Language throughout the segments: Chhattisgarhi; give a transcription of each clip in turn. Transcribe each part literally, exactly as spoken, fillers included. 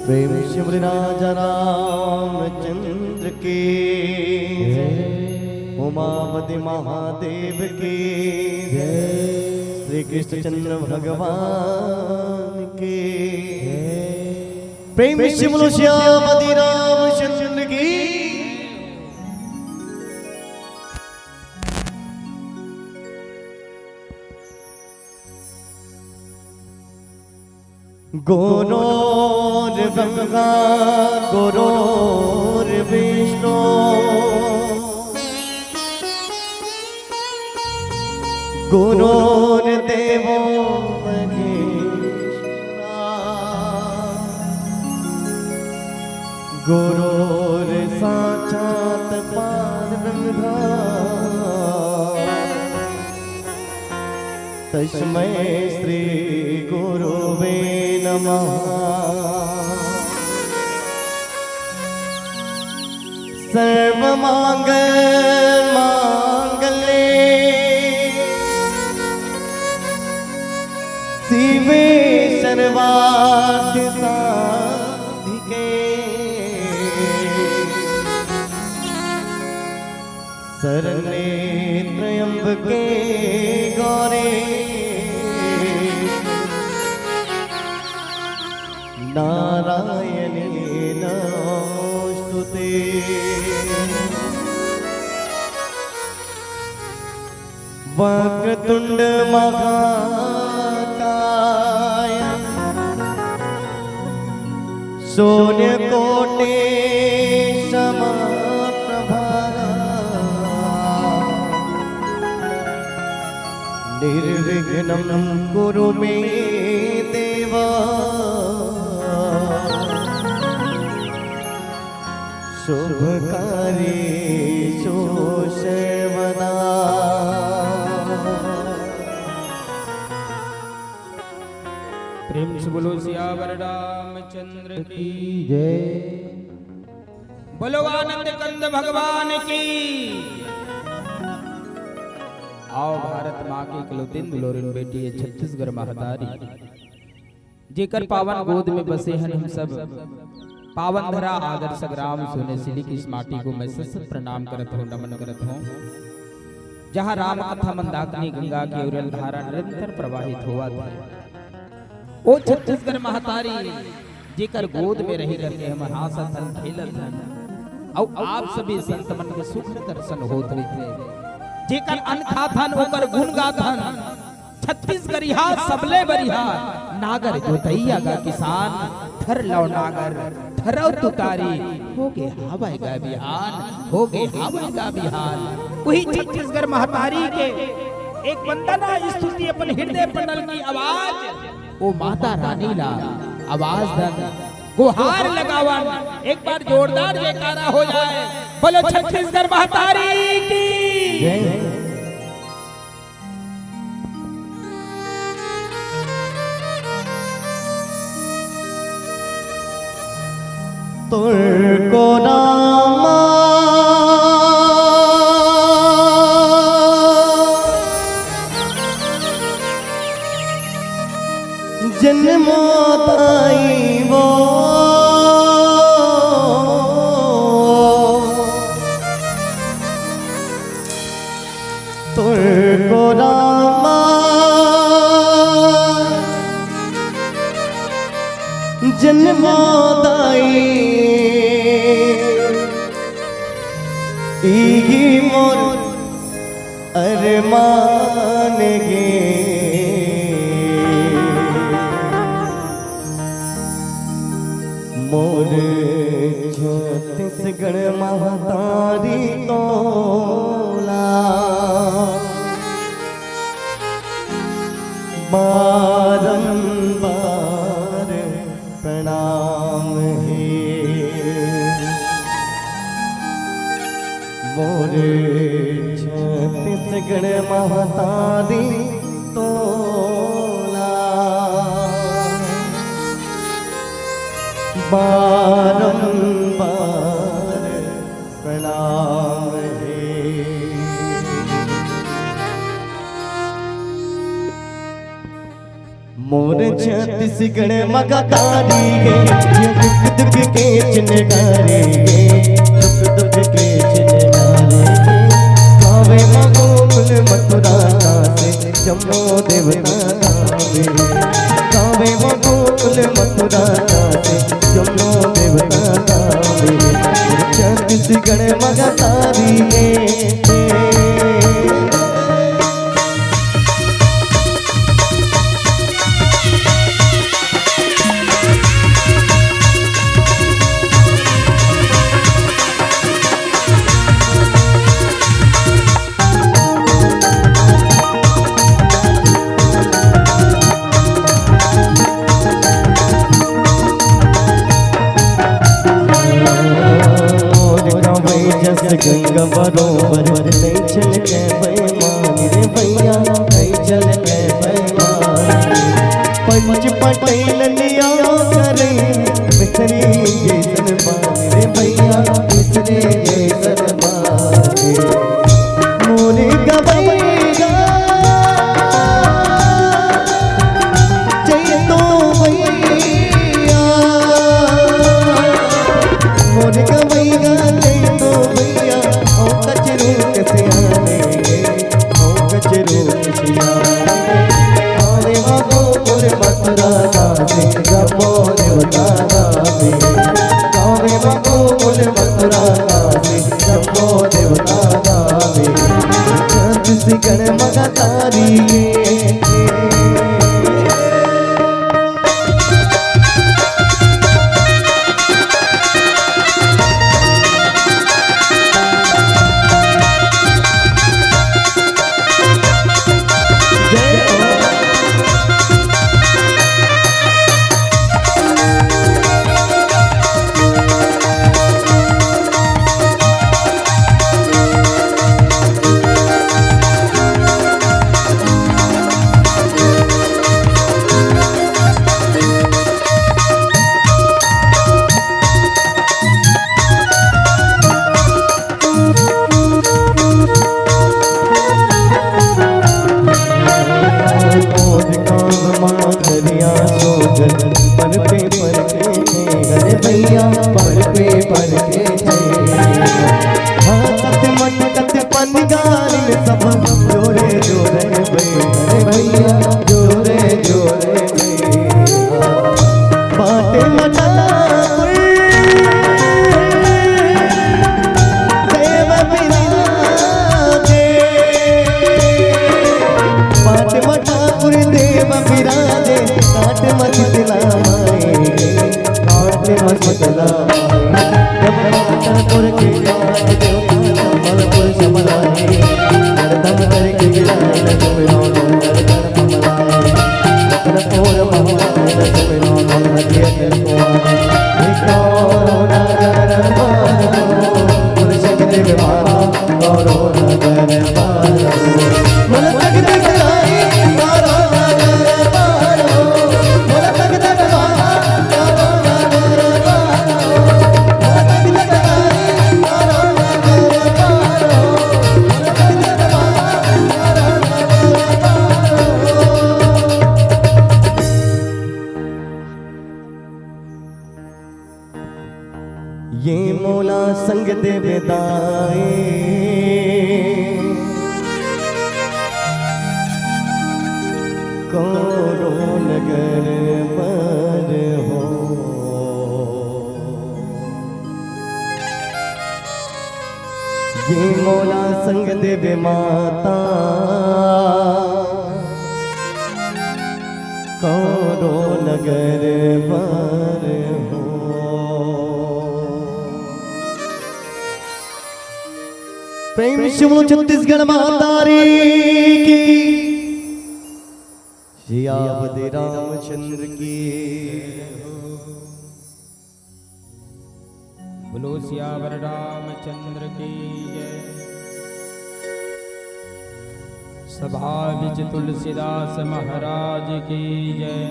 प्रेम से बोले राजा रामचंद्र की जय, उमापति महादेव की जय, श्री कृष्णचंद्र भगवान की जय। प्रेम से बोलो श्यामपति रामचंद्र की। गुरुर्ब्रह्मा गुरुर्विष्णु गुरुर्देवो महेश्वरा। गुरुर्साक्षात् परब्रह्मा तस्मै श्री गुरुवे नमः। सर्वमंगल मांगल्ये शिवे सर्वार्थ साधिके। शरणे त्र्यंबके गौरी नारायणी नमोस्तुते। वक्रतुंड महाकाय सूर्यकोटि समप्रभा। निर्विघ्नं कुरु मे देव शुभ कार्येषु सर्वदा। प्रेम से बोलो सियावर रामचंद्र की। जय। बोलो आनंद कंद भगवान की। आओ भारत माँ के इकलौतिन दुलोरिन बेटी है छत्तीसगढ़ महतारी, जेकर पावन गोद में बसे हन हम सब। पावन धरा आदर सगराम सोने सिली की इस माटी को मैं सत सत प्रणाम करत हूँ, नमन करत हूँ। जहाँ राम कथा मंदाकिनी गंगा के उरल धारा निरंतर प्रवाहित होवत है, ओ छत्तीसगढ़ महतारी, जेकर गोद में रही करके हम हांसत हन, खेलत हन, अउ आप सभी संत मन के सुख दर्शन होत रहिथे, जेकर अन्न खात हन, ओकर गुण गात हन। छत्तीसगढ़िया सबले बढ़िया, नागर जोतैया गा किसान, धर लव नागर, धरव तुतारी, होगे हावय गा बिहान, होगे हावय गा बिहान। उही छत्तीसगढ़ महतारी के एक वंदना स्तुति अपन हृदय पंडल की आवाज, ओ माता रानी ला आवाज दन, गुहार लगावन, एक बार जोरदार जयकारा हो जाए। बोलो छत्तीसगढ़ महतारी की। जय। तुरको रामा जन्मो ताई वो तुरको रामा जन्मो ताई इही मोर अरमान गे। मोर छत्तीसगढ़ महतारी तोला बारंबार प्रणाम हे। मोर छत्तीसगढ़ महतारी तोला बारंबार प्रणाम हे। मोर छत्तीसगढ़ महतारी गे, ये दुख दुख के चिन्ह डारे गे, दुख दुख के चिन्ह डारे गे। गावे माँ गोकुल मथुरा काशी, जम्मो देवता गावे। गावे माँ गोकुल मथुरा काशी, जम्मो देवता गावे। मोर छत्तीसगढ़ महतारी गे। मोर गावे जस गंगा बरोबर, नहीं छलके बेईमान रे भैया, नहीं छलके मगतारी के। ये मोला संग देवे दाए, कौरो नगर बर हो। ये मोला संग देवे माता, कौरो नगर बर हो। प्रेम से बोलो छत्तीसगढ़ महतारी की। सियावरी रामचंद्र की। बोलो सियावर रामचंद्र की जय। सभा विच तुलसीदास महाराज की जय।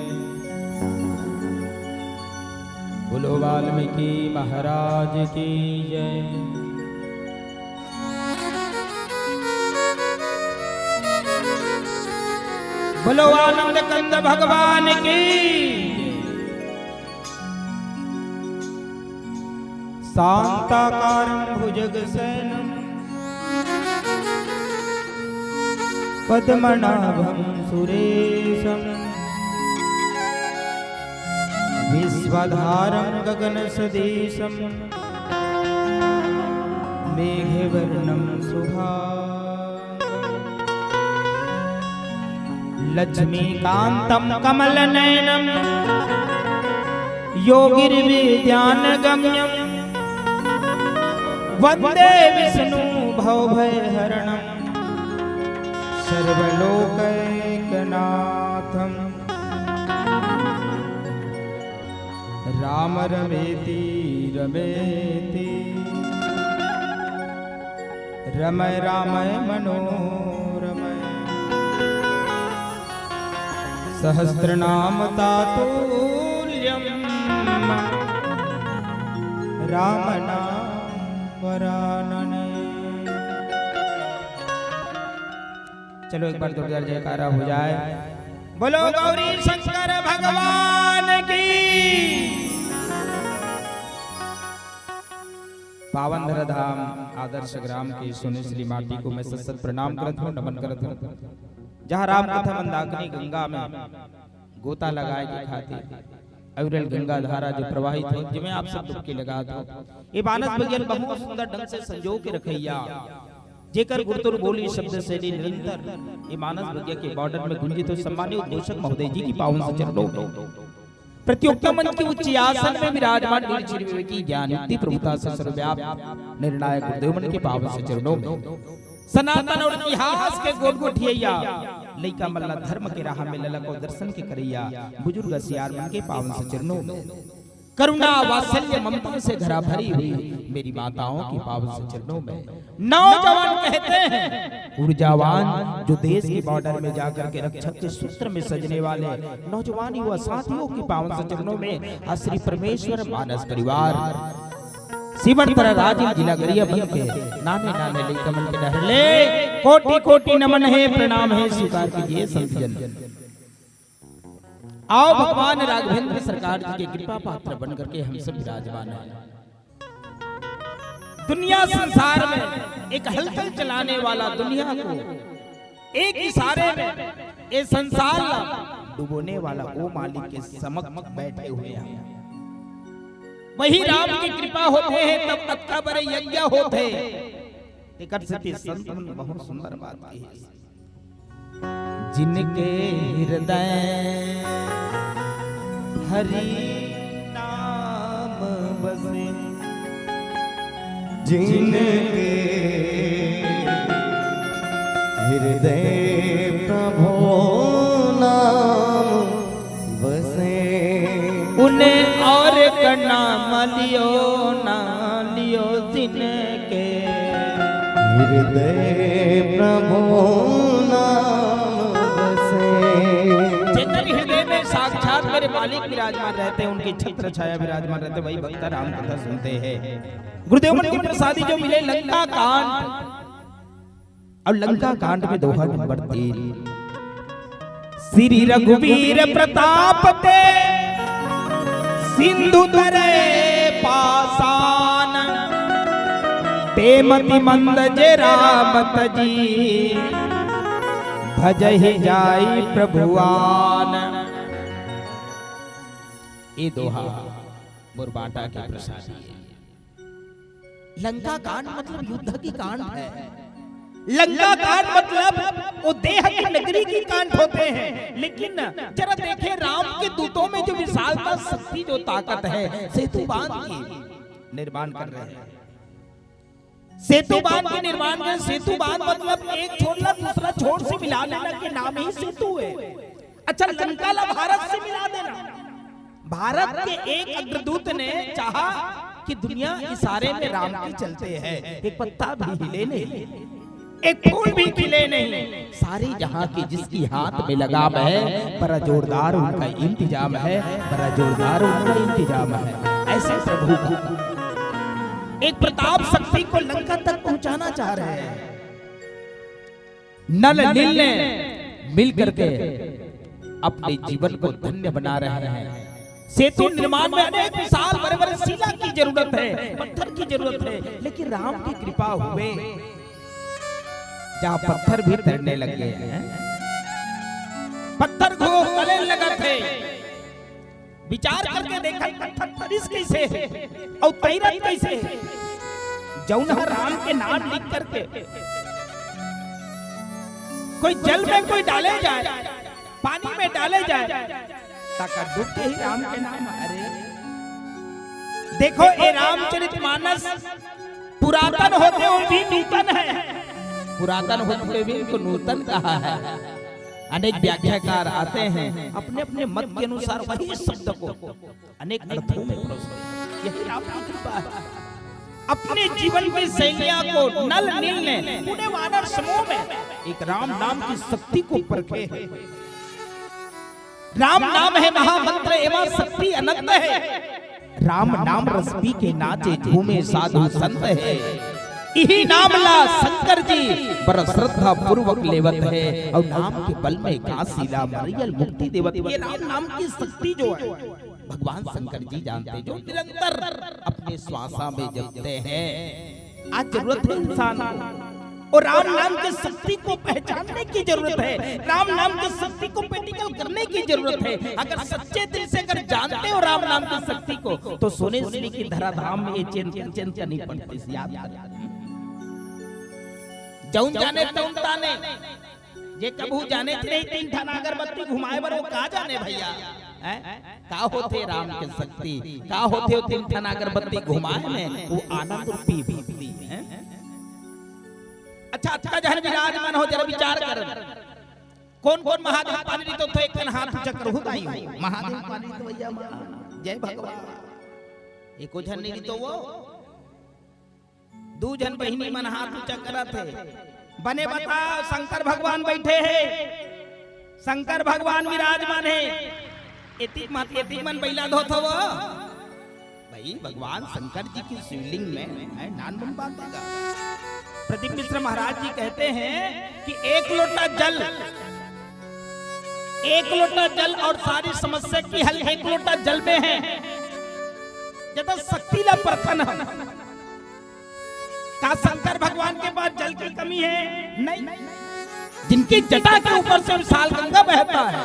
बोलो वाल्मीकि महाराज की जय। बोलो आनंद कंद भगवान की। शांताकारं भुजगशयनं पद्मनाभं सुरेशं विश्वाधारं गगनसदृशं मेघवर्णं शुभांगं। लक्ष्मीकान्तं कमलनयनं योगिर्विद्यानगम्यं वन्दे विष्णु भवभयहरणं सर्वलोकैकनाथं। राम रमेति रमेति रमय रामय मनोरमय। सहस्रनाम तातुल्यं राम नाम वरानने। चलो एक बार जोरदार जयकारा हो जाए। बोलो गौरी शंकर भगवान की। पावन धरा धाम आदर्श ग्राम के सोनेश्री माटी को मैं सत सत प्रणाम करत हूँ, नमन करत हूँ। जहाँ राम कथा मंदाकिनी गंगा में गोता लगाए के खातिर अविरल गंगा धारा जो प्रवाहित हो, जिमें आप सब डुबकी लगात हो। ये मानस भैया बहुत सुंदर ढंग से संजो के रखैया। जेकर गुरतुर बोली शब्द शैली निरंतर ये मानस बगिया के बॉर्डर में गूंजित हो, सम्मानित उद्घोषक महोदय जी की पावन से चरणों में, प्रतियोगिता मंच के उच्च आसन में विराजमान वीर श्री विवेकी ज्ञान युक्ति प्रभुता से सर्वव्याप निर्णायक गुरुदेव मन के पावन से चरणों में, सनातन और इतिहास के गोठ गोठिया लइका मन ला धर्म के राह में ललक और दर्शन के करैया बुजुर्ग सियार मन के पावन से चरणों में, करुणा वात्सल्य ममता से घरा भरी हुई मेरी माताओं की पावन से चरणों में, नौजवान कहते हैं ऊर्जावान, जो देश के बॉर्डर में जाकर के रक्षा के सूत्र में सजने वाले नौजवान युवा साथियों की पावन से चरणों में, आ श्री परमेश्वर मानस परिवार सीमंतरा राजिम जिला गरियाबंद के नाने नाने लइका मन के डहर ले कोटि कोटि नमन है, प्रणाम है, स्वीकार कीजिए संत जन। आओ भगवान राघवेंद्र सरकार जी के कृपा पात्र बन करके हम सब विराजमान हैं। दुनिया संसार में एक हलचल चलाने वाला, दुनिया को एक इशारे में ये संसार ला डुबोने वाला वो मालिक के समक्ष बैठे हुए हैं। वही राम की कृपा होते हैं तब अतका बड़े यज्ञ होते। एकर सेती संत मन बहुत सुंदर बात कही। जिनके हृदय हरि नाम बसे, जिनके हृदय प्रभु नाम बसे। उन्हें और का नाम लियो ना लियो, जिनके हृदय प्रभु नाम बसे। जेकर हृदय में साक्षात मेरे मालिक विराजमान रहते हैं, उनकी छत्र छाया विराजमान रहते, वही भक्त राम कथा सुनते हैं। गुरुदेव मन की प्रसादी जो मिले, लंका कांड और लंका कांड में दोहा नंबर तीन। श्री रघुवीर प्रताप ते सिंधु तरे पासान, ते मति मंद जे राम तजी, भजहि जाई प्रभुआन। ये दोहा मोर बाटा के प्रसादी है। लंका कांड मतलब युद्ध की कांड है। लंका कांड मतलब वो देह की नगरी की कांड होते हैं, लेकिन जरा देखें राम के दूतों में जो विशालता, शक्ति, जो ताकत है, सेतु बांध की निर्माण कर रहे हैं। सेतु बांध के निर्माण में, सेतु बांध मतलब एक छोर ला दूसरा छोर से मिला लेना के नाम ही सेतु है। अच्छा, लंका ला भारत से मिला देना। भारत के एक अग्रदूत ने चाहा कि दुनिया इशारे में राम की चलते है, एक पत्ता भी हिले नहीं, एक फूल भी खिले नहीं। सारे जहां की जिसकी हाथ में लगाम है, बड़ा जोरदार उनका इंतजाम है, बड़ा जोरदार उनका इंतजाम है। ऐसे प्रभु एक प्रताप शक्ति को लंका तक पहुंचाना चाह रहे हैं। नल नील ने मिल करके अपने जीवन को धन्य बना रहे हैं। सेतु निर्माण में अनेक विशाल बड़े बड़े शिला की जरूरत है, पत्थर की जरूरत है, लेकिन राम की कृपा हुए जहां पत्थर भी तैरने लग गए हैं। पत्थर को गले लगा थे, विचार करके देखा, पत्थर तरिस कैसे है और तैरत कैसे है। जौन ह राम के नाम लिख करके कोई जल में कोई डाले जाए, पानी में डाले जाए, ताका डूबते ही राम के नाम। अरे देखो, ये रामचरित मानस पुरातन होते हुए भी नूतन है, पुरातन होते हुए भी इनको नूतन कहा है। अनेक व्याख्याकार आते हैं, अपने अपने मत के अनुसार वही शब्द को अनेक अर्थों में परोसते। यही राम की कृपा है। अपने जीवन की शैलियां को नल नील ने पूरे वानर समूह में एक राम नाम की शक्ति को परखे है। राम नाम है महामंत्र, एमा शक्ति अनंत है। राम नाम रस पी के नाचे झूमे साधु संत है। इही नाम ला शंकर जी बड़ श्रद्धा पूर्वक लेवत है और नाम के बल में काशी ला मरइया ल मुक्ति देवत है। ये राम नाम की शक्ति जो है, भगवान शंकर जी जानते, जो निरंतर अपने श्वासा में जपते हैं। आज जरूरत है इंसान को, और राम नाम की शक्ति को पहचानने की जरूरत है, राम नाम की शक्ति को प्रैक्टिकल करने की जरूरत है। अगर सच्चे दिल से अगर जानते हो राम नाम की शक्ति को, तो सोने से लेके धराधाम में ये चेन, चेन करनी पड़ती है। याद करो, जौन जाने तौन ताने। जे कभू जाने च नहीं तीन ठन अगरबत्ती घुमाए बर, वो का जाने भैया? हैं? का होथे राम के शक्ति, का होथे वो तीन ठन अगरबत्ती घुमाए में, वो आनंद रूपी भक्ति है। अच्छा, अतका जहन विराजमान हो, जरा विचार कर, कौन कौन महादेव पानी रितोथो, एक ठन हाथ ऊंचा करहु दाई हो। महादेव पानी रितोवइया माँ, जय भगवान। एको झन नहीं रितोवो। दू झन बहिनी मन हाथ ऊंचा करत हे। बने बताओ, शंकर भगवान बैठे हे, शंकर भगवान विराजमान हे। एतिक मत, एतिक मन बइला धोत हवो। भाई, भगवान शंकर जी की शिवलिंग में है, नान बन बांधेगा। प्रदीप मिश्र महाराज जी कहते हैं कि एक लोटा जल, एक लोटा जल और सारी समस्या की हल एक लोटा जल में है। जब शक्ति ला परखन हम, का शंकर भगवान के पास जल की कमी है? नहीं। जिनकी जटा के ऊपर से विशाल गंगा बहता है,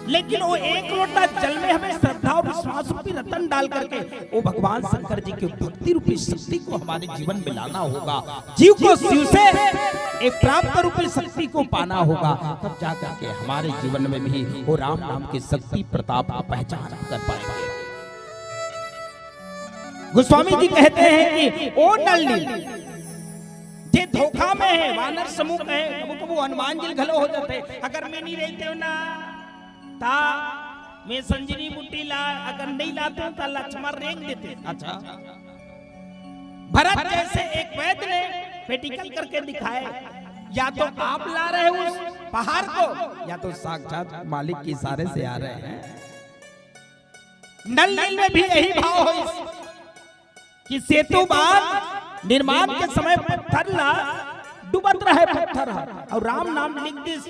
लेकिन वो एक लोटा जल में हमें श्रद्धा और विश्वास रूपी रतन डाल करके वो भगवान शंकर जी की भक्ति रूपी शक्ति को हमारे जीवन में लाना होगा। जीव को शिव से एक प्राप्त रूपी शक्ति को पाना होगा, तब जा करके हमारे जीवन में भी वो राम नाम की शक्ति प्रताप को पहचान कर पाएंगे। गोस्वामी जी कहते हैं कि ओ नल नील, जे धोखा में है, वानर समूह कहे, कभू कभू हनुमान जी घलो हो जाते, अगर मैं नहीं रहते हो ना, ता मैं संजीवनी बूटी ला, अगर नहीं लाते हो, ता लक्ष्मण रेंग देते। अच्छा, भरत जैसे एक वैद्य ने मेडिकल करके दिखाए, या तो आप ला रहे हो उस पहाड़ को, या तो साक्षात मालिक के इशारे से आ रहे हैं। नल नील में भी यही भाव हो कि सेतु बांध निर्माण के समय पत्थर ला डूबत रहे पत्थर ह, और राम नाम लिख दिस।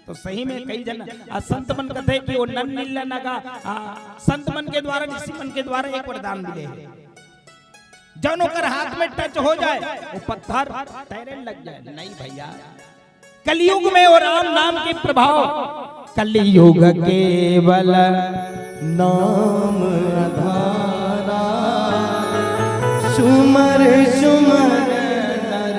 तो सही में कई जन, आ, संत मन कहते कि वो नल नील नगा, आ, संत मन के द्वारा, ऋषि मन के द्वारा एक वरदान मिले हे, जौन ओकर हाथ में टच हो जाए, वो पत्थर तैरे लग जाए। नहीं भैया, कलयुग में वो राम नाम के प्रभाव, कलयुग केवल नाम आधारा, सुमर सुमर नर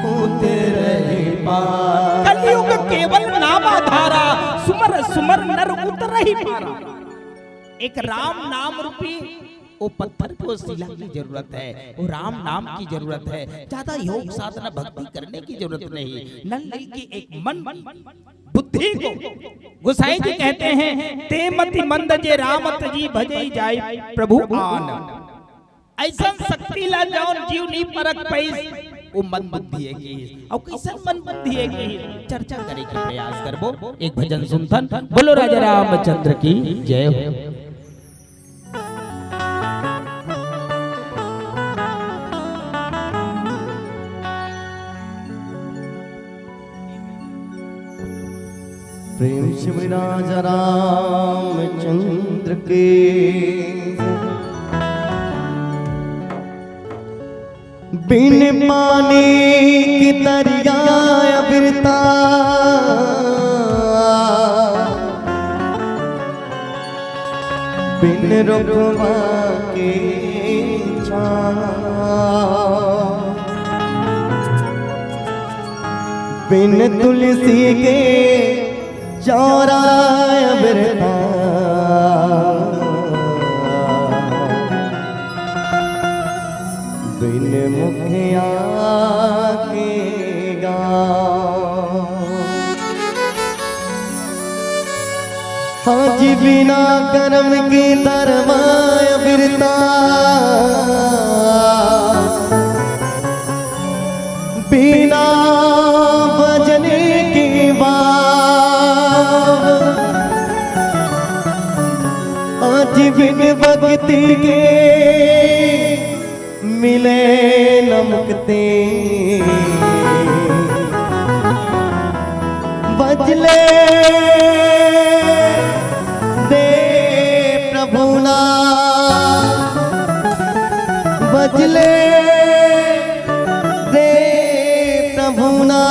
उतरहि पारा। कलयुग केवल नाम आधारा, सुमर सुमर नर उतरहि पारा। एक राम नाम रूपी वो पत्थर को शिला की जरूरत है, वो राम नाम की जरूरत है, ज्यादा योग साधना भक्ति करने की जरूरत नहीं। नल नील की एक मन बुद्धि को गोसाई जी कहते हैं, "ते मति मंद जे राम तजी भजई जाय प्रभु आन।" ऐसन शक्ति ला जौन जीव नहीं परख पाइस, वो मंद बुद्धि हे कि। और कैसन मंद बुद्धि हे कि, चर्चा करे के प्रयास करबो। एक भजन सुनथन। बोलो राजा रामचंद्र की जय हो। प्रेम से बोल राजा रामचंद्र के। बिन पानी की तरिया अबिरता, बिन रुखवा के छाँव, बिन तुलसी के चौरा अबिरता, बिन मुखिया के गाँव। हाँ जी, बिना करम के धरम अबिरता, बिना भजन के बाब, आज बिन भक्ति के मिले न मुक्ति। बजले दे प्रभु ना, बजले दे प्रभु ना।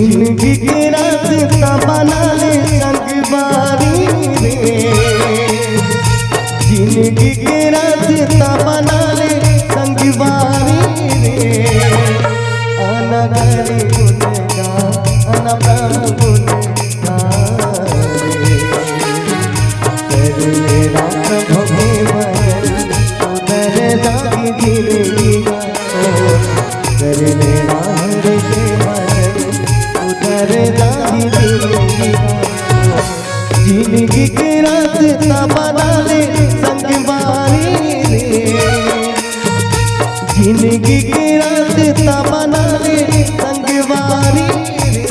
जिंदगी के रास्ता बना ले संगवारी रे, जिंदगी के रास्ता बना ले संगवारी रे। आना करे गुनगान, आना प्रभु गुनगान रे। कर ले राम प्रभु के भजन, सुधर जाही जिंदगी का। कर ले राम के भजन, सुधर जाही जिंदगी का। जिंदगी के रास्ता बना ले संगवारी रे, जिंदगी के रास्ता बना ले संगवारी रे।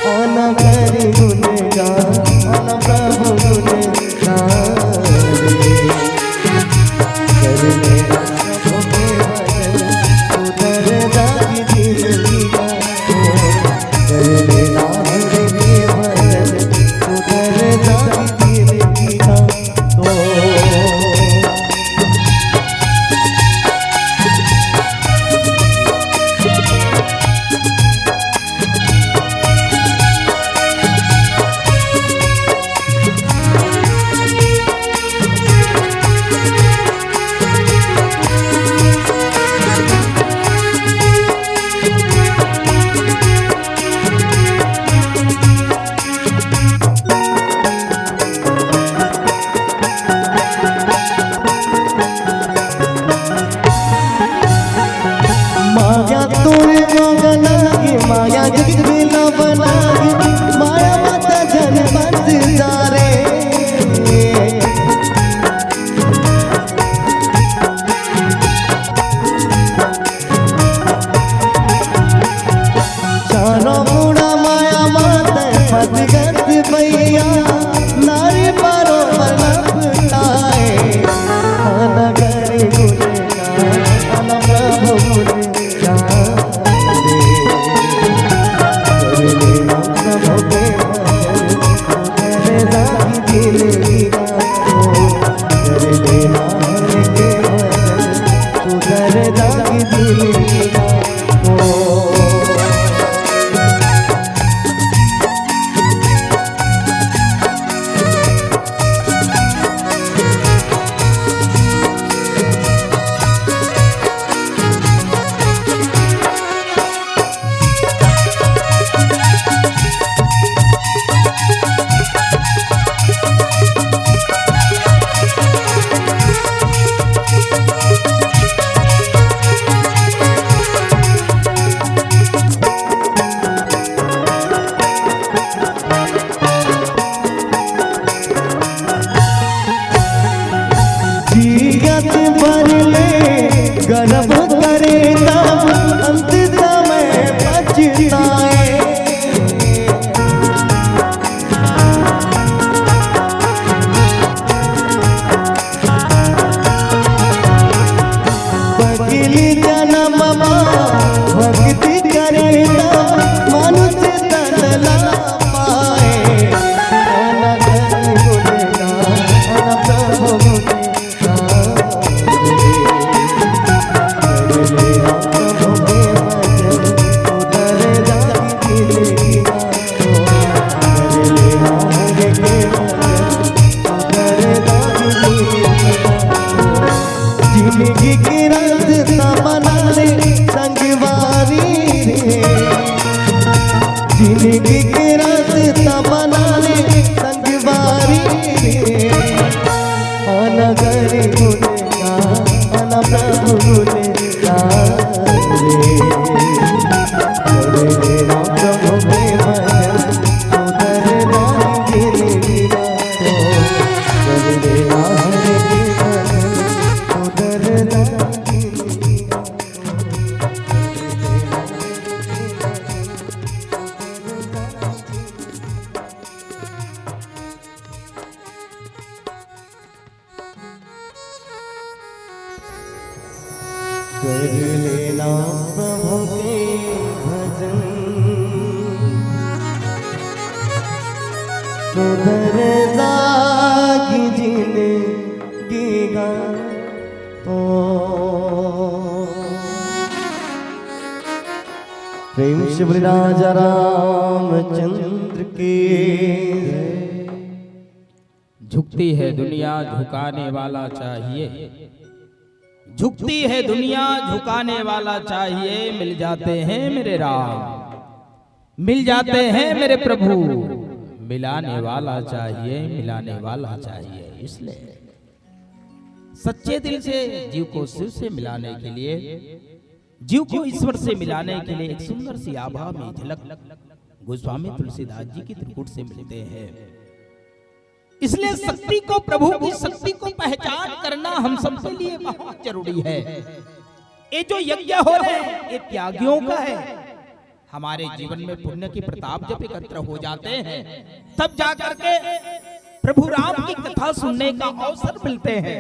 आना करे गुनगान, आना प्रभु गुनगान रे। कर ले राम प्रभु के भजन, सुधर जाही जिंदगी का। कर ले राम के भजन, सुधर जाही जिंदगी का। माया तोरे मगन लागे, माया जग बिला बनागे, माया माता जन बस जारे। चारों मुड़ा माया माते फसगत भैया, नारी बरोबर लपटाए। आना करे गुनगान, आना प्रभु गुनगान रे। कर ले राम प्रभु के भजन, सुधर जाही जिंदगी का। कर ले राम के भजन, सुधर जाही जिंदगी का। जियत बर ले गर्व करे तब अंत समय पछताए। पगली जनम मा भक्ति करे तब मनुष्य तन ला पाए। आना धन गुनगान, आना प्रभु गुनगान रे। कर ले राम प्रभु के भजन, सुधर जाही जिंदगी का। कर ले राम के भजन, सुधर जाही जिंदगी का। जिंदगी के रास्ता बना ले संगवारी रे, जिंदगी के रास्ता बना ले संगवारी रे। आना करे गुनगान, आना प्रभु गुनगान रे। कर ले राम प्रभु के भजन, सुधर जाही जिंदगी का। कर ले राम के भजन, सुधर जाही जिंदगी का। कर लेना प्रभु के भजन, सुधर जाही जिंदगी गा। तो प्रेम से बोले राजा रामचंद्र की। झुकती है दुनिया, झुकाने वाला चाहिए। झुकती है दुनिया, झुकाने वाला चाहिए। मिल जाते हैं मेरे राम, मिल जाते हैं मेरे प्रभु, मिलाने वाला चाहिए, मिलाने वाला चाहिए। इसलिए सच्चे दिल से जीव को शिव से मिलाने के लिए, जीव को ईश्वर से मिलाने के लिए एक सुंदर सी आभा में झलक गोस्वामी तुलसीदास जी की त्रिकुट से मिलते हैं। इसलिए शक्ति को, प्रभु की शक्ति को पहचान करना हम सबके लिए बहुत जरूरी है। ये जो यज्ञ हो रहे हैं, ये त्यागियों का है। हमारे जीवन में पुण्य की प्रताप जब एकत्र हो जाते हैं, तब जाकर के प्रभु राम की कथा सुनने का अवसर मिलते हैं,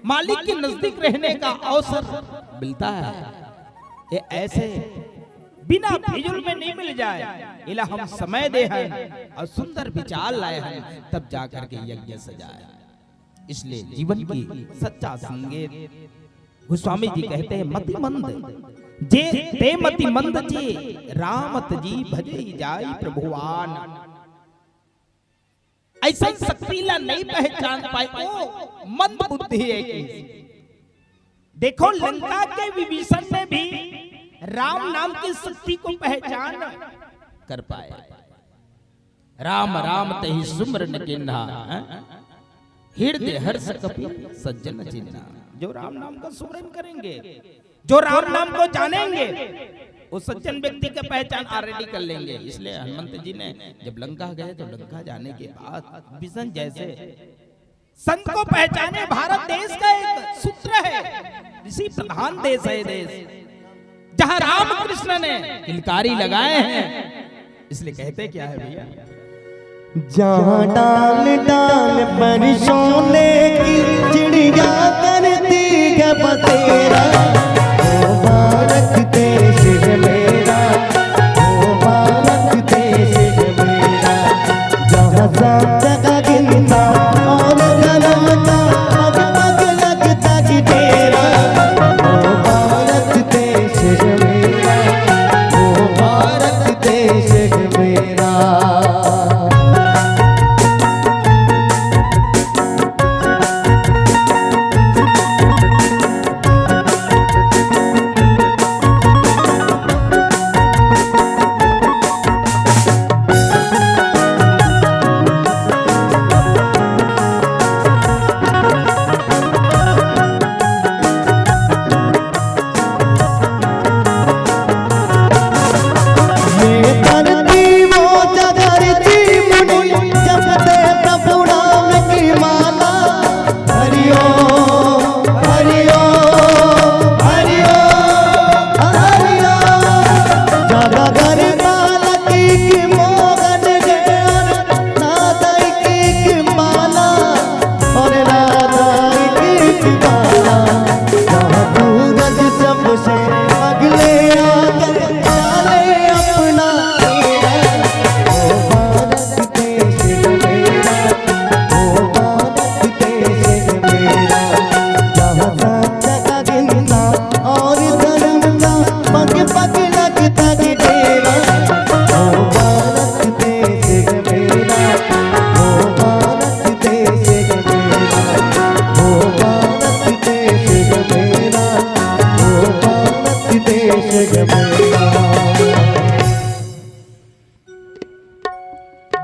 मालिक के नजदीक रहने का अवसर मिलता है। ये ऐसे बिना फिजूल में नहीं मिल जाए, इला हम समय दे हैं और सुंदर विचार लाए हैं, तब जाकर के यज्ञ सजाए। इसलिए जीवन की सच्चा संगीत गोस्वामी जी कहते हैं, मतिमंद जे, ते मतिमंद जे, राम तजी भजे जाय प्रभुवान। ऐसा शक्ति ला नहीं पहचान पाए, वो मंद बुद्धि है कि। देखो, लंका के विभीषण ने भी राम नाम की शक्ति को पहचान कर पाए। राम राम तही सुमरन किन्हा, हैं? हृदय हर्ष कपि सज्जन चिन्हा। जो राम नाम का सुमरन करेंगे, जो राम नाम को जानेंगे, वो सज्जन व्यक्ति की पहचान ऑलरेडी कर लेंगे। इसलिए हनुमंत जी ने जब लंका गए तो लंका जाने के बाद विभीषण जैसे संत को पहचाने, भारत देश का एक सूत्र है, ऋषि प्रधान देश है देश, जहाँ रामकृष्ण ने किलकारी लगाए हैं। इसलिए कहते क्या है भैया, जहाँ डाल डाल पर सोने की चिड़िया करती है बसेरा, वो भारत देश है मेरा, वो भारत देश है मेरा। जहाँ सब जगह गिनता और जन्मता, पग पग लगता जी डेरा। वो भारत देश है मेरा, वो भारत देश है मेरा।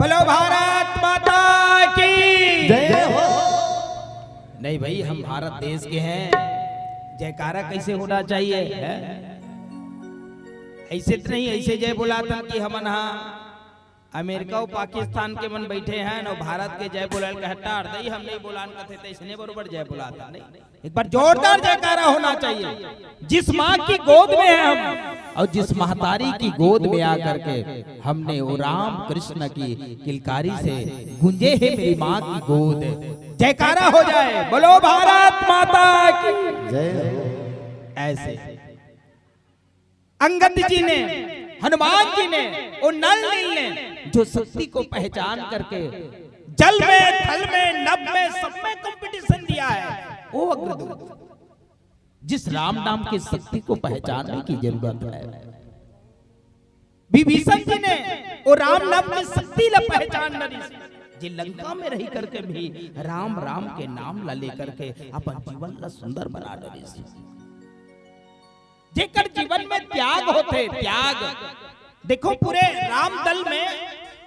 बोलो भारत माता की जय हो। नहीं भाई, हम भारत देश के हैं, जयकारा कैसे होना चाहिए, हैं? ऐसे तो नहीं, ऐसे जय बोलाथन कि हमन हा अमेरिका अउ पाकिस्तान के मन बैठे हैं अउ भारत के जय बोलाल के हटा दई, हम नहीं बोलान कथे, तैसने बरोबर जय बोलाथन, नहीं। एक बार जोरदार जयकारा होना चाहिए। जिस माँ की गोद में है हम और जिस महतारी की गोद में आकर के हमने वो राम कृष्ण की किलकारी से गूंजे है मेरी माँ की गोद, जयकारा हो जाए, बोलो भारत माता की। जय हो। ऐसे अंगद जी ने, हनुमान जी ने, वो नल नील ने जो शक्ति को पहचान करके जल में, थल में, नभ में, सब में कंपटीशन दिया है, वो अग्रदूत। जिस राम नाम की शक्ति को पहचानने की जरूरत है, विभीषण जी ने वो राम नाम के शक्ति ला पहचान डरिस, जे लंका में रही करके भी राम राम के नाम ला लेकर के अपन जीवन ला सुंदर बना डरिस। जेकर जीवन में त्याग होथे, त्याग। देखो, पूरे राम दल में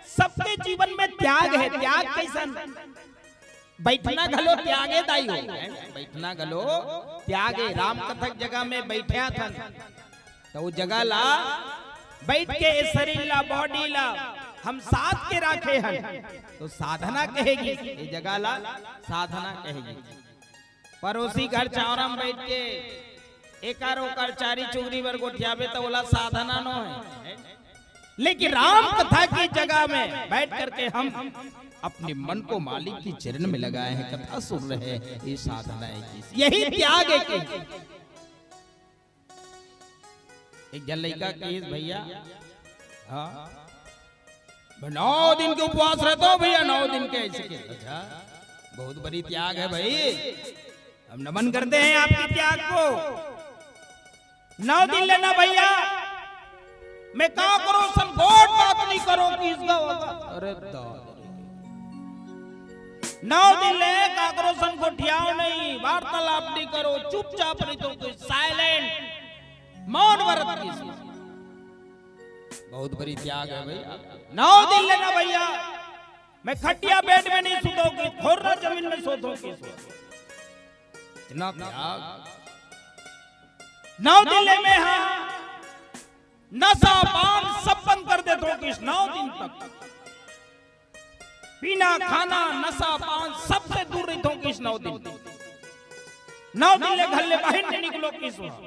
सबके जीवन में त्याग है। त्याग कैसन? बैठना घलो त्याग है दाई हो, हैं? बैठना घलो त्याग है। राम कथा के जगह में बैठे हन, त वो जगह ला बैठ के, ए शरीर ला, बॉडी ला हम साध के राखे हन, तो साधना कहे गिस, ये जगह ला साधना कहे गिस। पड़ोसी घर चावरा में बैठ के एकर ओकर चारी चुगरी बर गोठियाबे, त ओला साधना नो है। लेकिन राम कथा की जगह में बैठ करके हम अपने मन को मालिक की चरण में लगाए हैं, कथा सुन रहे हैं, ये साधना है कि यही त्याग है कि एक झन लइका कहिस, "भैया, हाँ, मैं नौ दिन के उपवास रहता हूँ भैया, नौ दिन के।" ऐसे के, "अच्छा, बहुत बड़ी त्याग है भाई, हम नमन करते हैं आपके त्याग को। नौ दिन ले ना भैया, मैं का करूँ, संकोच बात नहीं करो किसका होगा।" अरे दादा रे। नौ दिन ले काकरो संग गोठियाव नहीं, वार्तालाप नहीं करो, चुपचाप रहिथों कि साइलेंट, मौन व्रत की। बहुत बड़ी त्याग है भैया। नौ दिन ले ना भैया, मैं खटिया बेड में नहीं सुतों कि, खोर्रा जमीन में सोथों कि। इतना त्याग। नौ दिन ले मैं हाँ नशा पान सब बंद कर देथों कि नौ दिन तक। पीना, खाना, नशा, पान, सबसे दूर रहिथों किस नौ दिन। नौ दिन ले घर ले बाहिर नहीं निकलों किस वहाँ।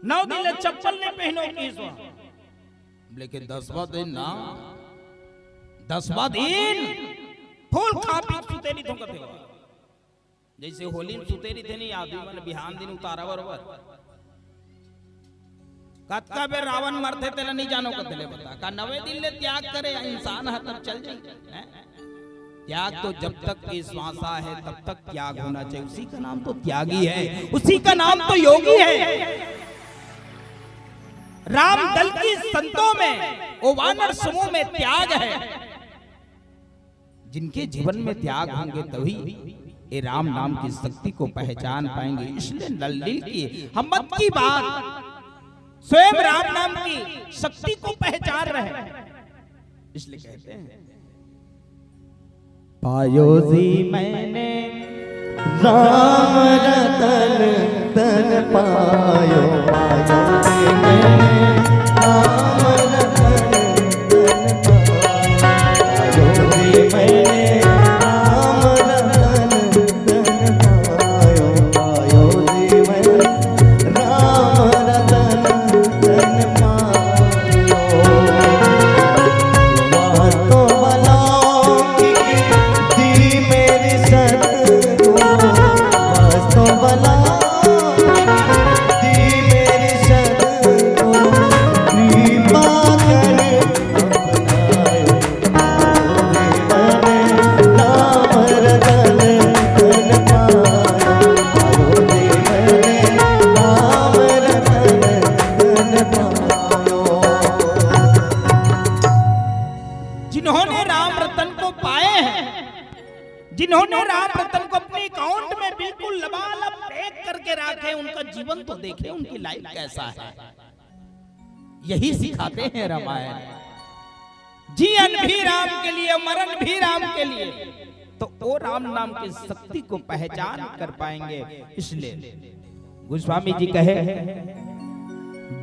नौ दिन ले चप्पल नहीं पहनों किस वहाँ। लेकिन दसवाँ दिन ना, दसवाँ दिन फुल खा पी सुते रहिथों कथे। जैसे होली में सुते रहिथे नहीं आदमी मन, बिहान दिन उतारा बरोबर। कतका बेर रावण मरथे तेला नहीं जानो कथे ले बता। का नवे दिन ले त्याग करे इंसान ह तब चल जाई, हैं? त्याग तो जब तक ये श्वासा है तब तक त्याग होना चाहिए। उसी का नाम तो त्यागी है, उसी का नाम तो योगी है। राम दल की संतों में, वो वानर समूह में त्याग है। जिनके जीवन में त्याग होंगे तभी ये राम नाम की शक्ति को पहचान पाएंगे। इसलिए नल लील की हम मत की बात, स्वयं राम नाम की शक्ति को पहचान रहे हैं। इसलिए कहते हैं, पायो जी मैंने राम रतन तन पायो, पायो जी मैंने राम रतन तन पायो, पायो जी मैंने राम रतन तन पायो, पायो जी मैंने राम रतन तन पायो। वास्तव अलौकिक दी मेरी सतगुरु, वास्तव अलौकिक दी मेरी सतगुरु, कृपा कर अपनायो। जिन्होंने राम रतन को पाए हैं, जिन्होंने राम रतन को अपने अकाउंट में बिल्कुल लबालब पैक करके रखे, उनका जीवन तो देखे, उनकी लाइफ कैसा है। यही सिखाते हैं रामायण। जीवन भी राम के लिए, मरण भी राम के लिए। तो वो राम नाम की शक्ति को पहचान कर पाएंगे। इसलिए गोस्वामी जी कहे,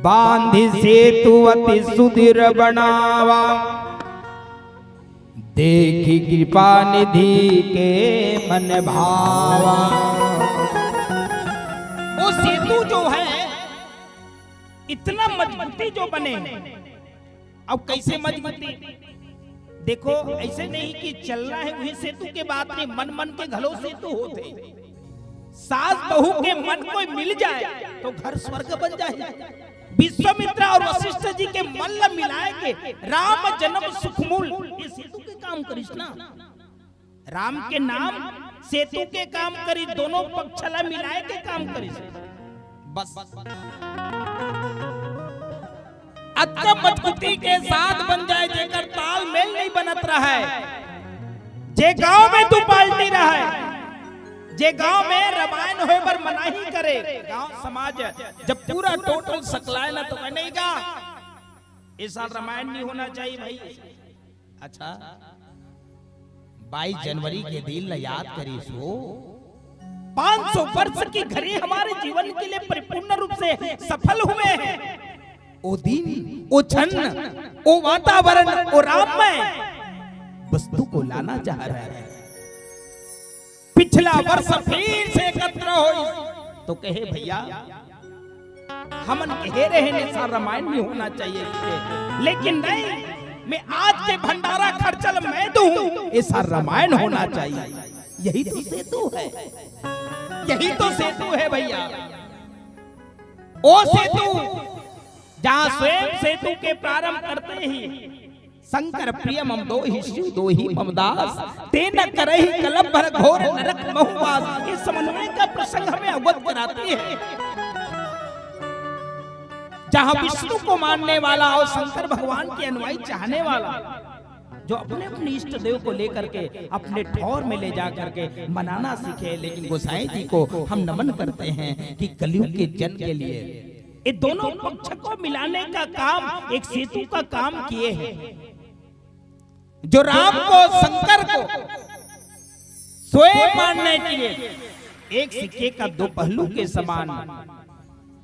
बांधि सेतु अति सुदृढ़ बनावा, देखि कृपा निधि के मन भावा। वो सेतु जो है, इतना मजबूती जो बने, अब कैसे मजबूती? देखो, ऐसे नहीं कि चलना है वही सेतु के बात नहीं, मन मन के घलो सेतु होथे। सास बहू के मन कोई मिल जाए तो घर स्वर्ग बन जाए। विश्वामित्र और वशिष्ठ जी के मन ला मिलाए के राम जन्म सुखमूल ये सेतु के काम करिस ना। राम के नाम सेतु के काम करिस, दोनों पक्ष ला मिलाए के काम करिस। बस। अतका मजबूती के साथ बन जाए, जेकर तालमेल नहीं बनत रहय, जे गांव में दू पार्टी रहय, जे गांव में रामायण होय बर मनाही करे, गांव समाज जब पूरा टोटल सकलाय ना, तो कहे, "नहीं गा, इस साल रामायण नहीं होना चाहिए भाई।" अच्छा, बाईस जनवरी के दिन ला याद करिस हो। पाँच सौ वर्ष की घड़ी हमारे जीवन के लिए परिपूर्ण रूप से सफल हुए हैं। ओ दिन, ओ क्षण, ओ वातावरण, ओ राममय वस्तु को लाना चाह रहे हैं। पिछला वर्ष फिर से एकत्र होइस, तो कहे, "भैया, हमन कहे रहे ने, सार रामायण नहीं होना चाहिए," लेकिन नहीं, मैं आज के भंडारा खर्चा ल मैं दूं, ये सार रामायण होना चाहिए। यही तो सेतु है, यही तो सेतु है भैया। ओ सेतु, जहां स्वयं सेतु के प्रारंभ करते ही शंकर प्रिय मम दोहि शिव दोहि मम दास, ते न करहि कलप भर घोर नरक महु वास। इस समन्वय का प्रसंग हमें अवगत कराती है, जहां विष्णु को मानने वाला और शंकर भगवान के अनुयायी चाहने वाला, जो अपने अपने इष्ट देव को लेकर के अपने ठौर में ले जा करके मनाना सीखे। लेकिन गोसाई जी को हम नमन करते हैं कि कलयुग के जन के लिए ये दोनों पक्ष को मिलाने का काम, एक सेतु का काम किए हैं। जो राम को, शंकर को स्वयं मानने के लिए एक सिक्के का दो पहलू के समान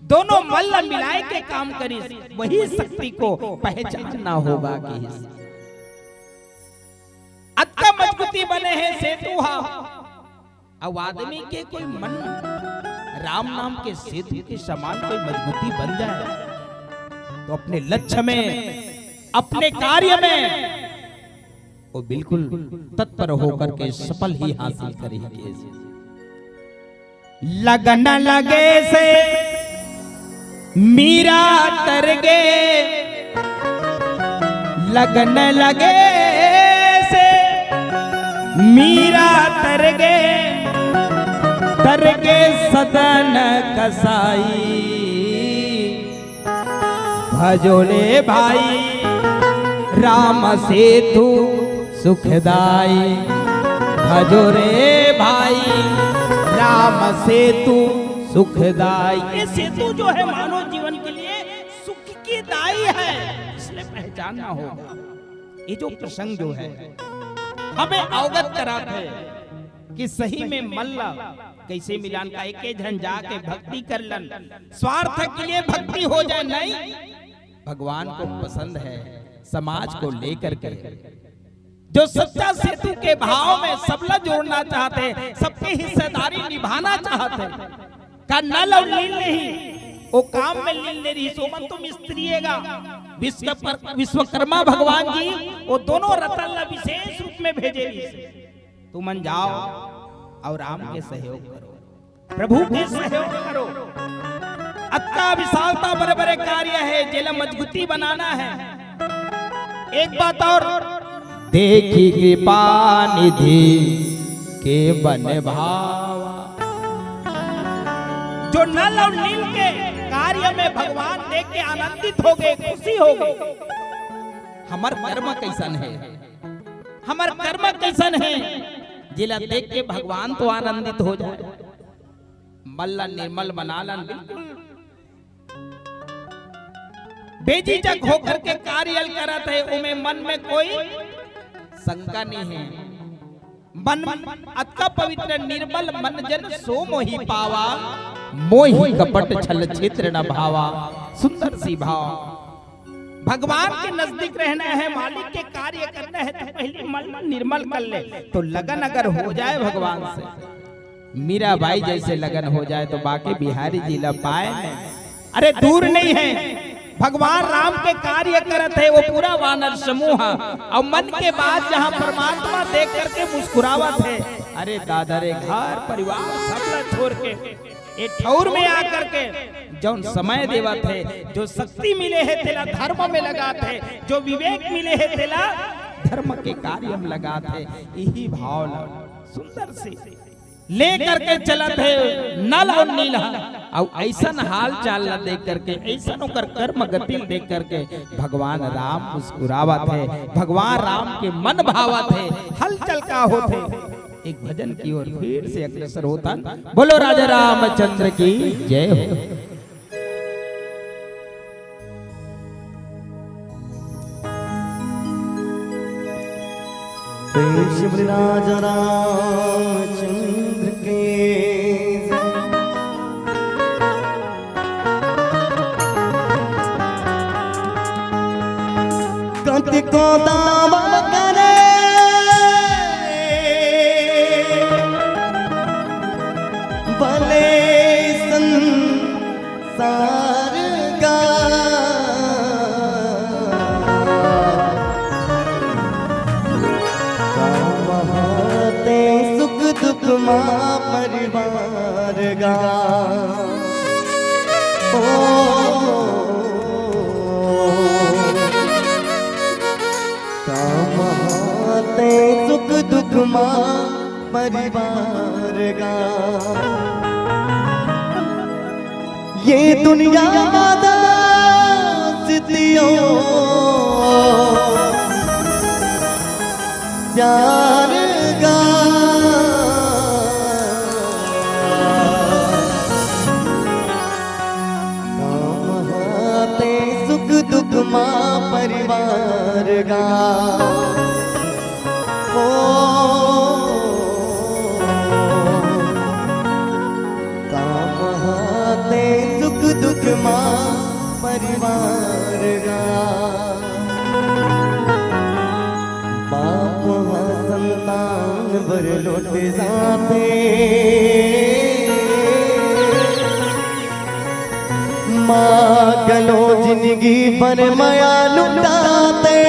दोनों मल्ल मिलाए के काम करिस, वही शक्ति को पहचानना होगा कि अतका मजबूती बने हे सेतु हा। अब आदमी के कोई मन राम नाम के सेतु के समान कोई मजबूती बन जाए, तो अपने लक्ष्य में, अपने कार्य में वो बिल्कुल तत्पर होकर के सफल ही हासिल करेंगे। लगन लगे से मीरा तर गे, लगन लगे से मीरा तर गे, तर गे सदन कसाई। भजो रे भाई राम सेतु सुखदाई, भजो रे भाई राम सेतु सुखदाई। ये सेतु जो है मानव जीवन के लिए सुख की दाई है, इसलिए पहचानना होगा। ये जो प्रसंग जो है हमें अवगत करात है कि सही में मल्ल कैसे मिलान का, एके झन जाके भक्ति कर लन, स्वार्थ के लिए भक्ति हो जाए नहीं, भगवान को पसंद है समाज को लेकर के। जो सच्चा सेतु के भाव में सबला जोड़ना चाहते, सबकी हिस्सेदारी निभाना चाहते, का नल और नील नहीं, वो काम में लीन नहीं रही, सोमन तुम स्त्रीएगा। विश्व पर, विश्वकर्मा भगवान जी वो दोनों रतन ला विशेष रूप में भेजे रही, तुमन जाओ और राम के सहयोग करो, प्रभु के सहयोग करो। अतका विशालता बड़े बड़े कार्य है, जेला मजबूती बनाना है। एक बात और, देखी कृपा निधि के बन भावा। जो नल और नील के कार्य में भगवान देख के आनंदित हो गए, खुशी हो गए। हमर कर्म कैसन है, हमर कर्म कैसन है, जेला देख के भगवान तो आनंदित हो जाए। मल्ल निर्मल बना लन, बिल्कुल बेझिझक होकर के कार्य करत है, ओमे मन में कोई शंका नहीं है। मन अतका पवित्र निर्मल मन जन सो मोहि पावा, मोहि कपट छल छिद्र न भावा। सुंदर सी भाव। भगवान के नजदीक रहना है, मालिक के कार्य करना है, तो पहले मन निर्मल कर ले। तो लगन अगर हो जाए भगवान से, मीराबाई जैसे लगन हो जाए, तो बांके बिहारी जी ला पाए नहीं। अरे दूर नहीं है, भगवान राम के कार्य करत है वो पूरा वानर समूह, और मन के बात जहाँ परमात्मा देख करके मुस्कुरावत है। अरे दादा रे, घर परिवार सब ला छोड़ के एक ठौर में आकर के जौन समय देवत है, जो शक्ति मिले है तेला धर्म में लगात है, जो विवेक मिले है तेला धर्म के कार्य में लगात है। यही भाव ला सुंदर से ले करके चलत हे नल अउ नील ह। अउ अइसन हाल चाल ला देख करके, अइसन ओकर कर्म गति ला देख करके भगवान राम मुस्कुरावत हे, भगवान राम के मन भावत हे। हलचल का होत हे, एक भजन की ओर फिर से अग्रसर होथन। बोलो राजा रामचंद्र की जय हो। प्रेम से बोले राजा रामचंद्र के जय। कतिको दावा करे भले संसार गा, काम हाते सुख दुख मा परिवार गा। ओ, काम हाते सुख दुख मा परिवार गा। ये दुनिया मा दास दियो प्यार गा। काम हाते सुख दुख मा परिवार गा। ओ, काम हाते सुख दुख मा परिवार गा। बाप हा संतान बर लोट जाथे, माँ घलो जिनगी भर मया लुटाथे।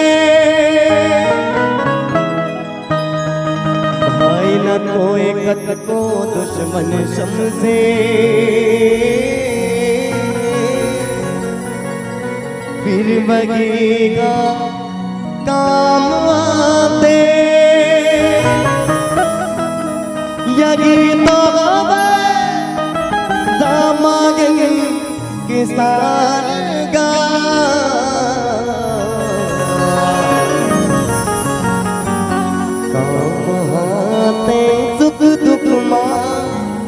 भाई न कोई कतको दुश्मन समझे, फिर बगी गा काम आथे। यही तो हवे दामाद के सार गा। काम हाते सुख दुख मा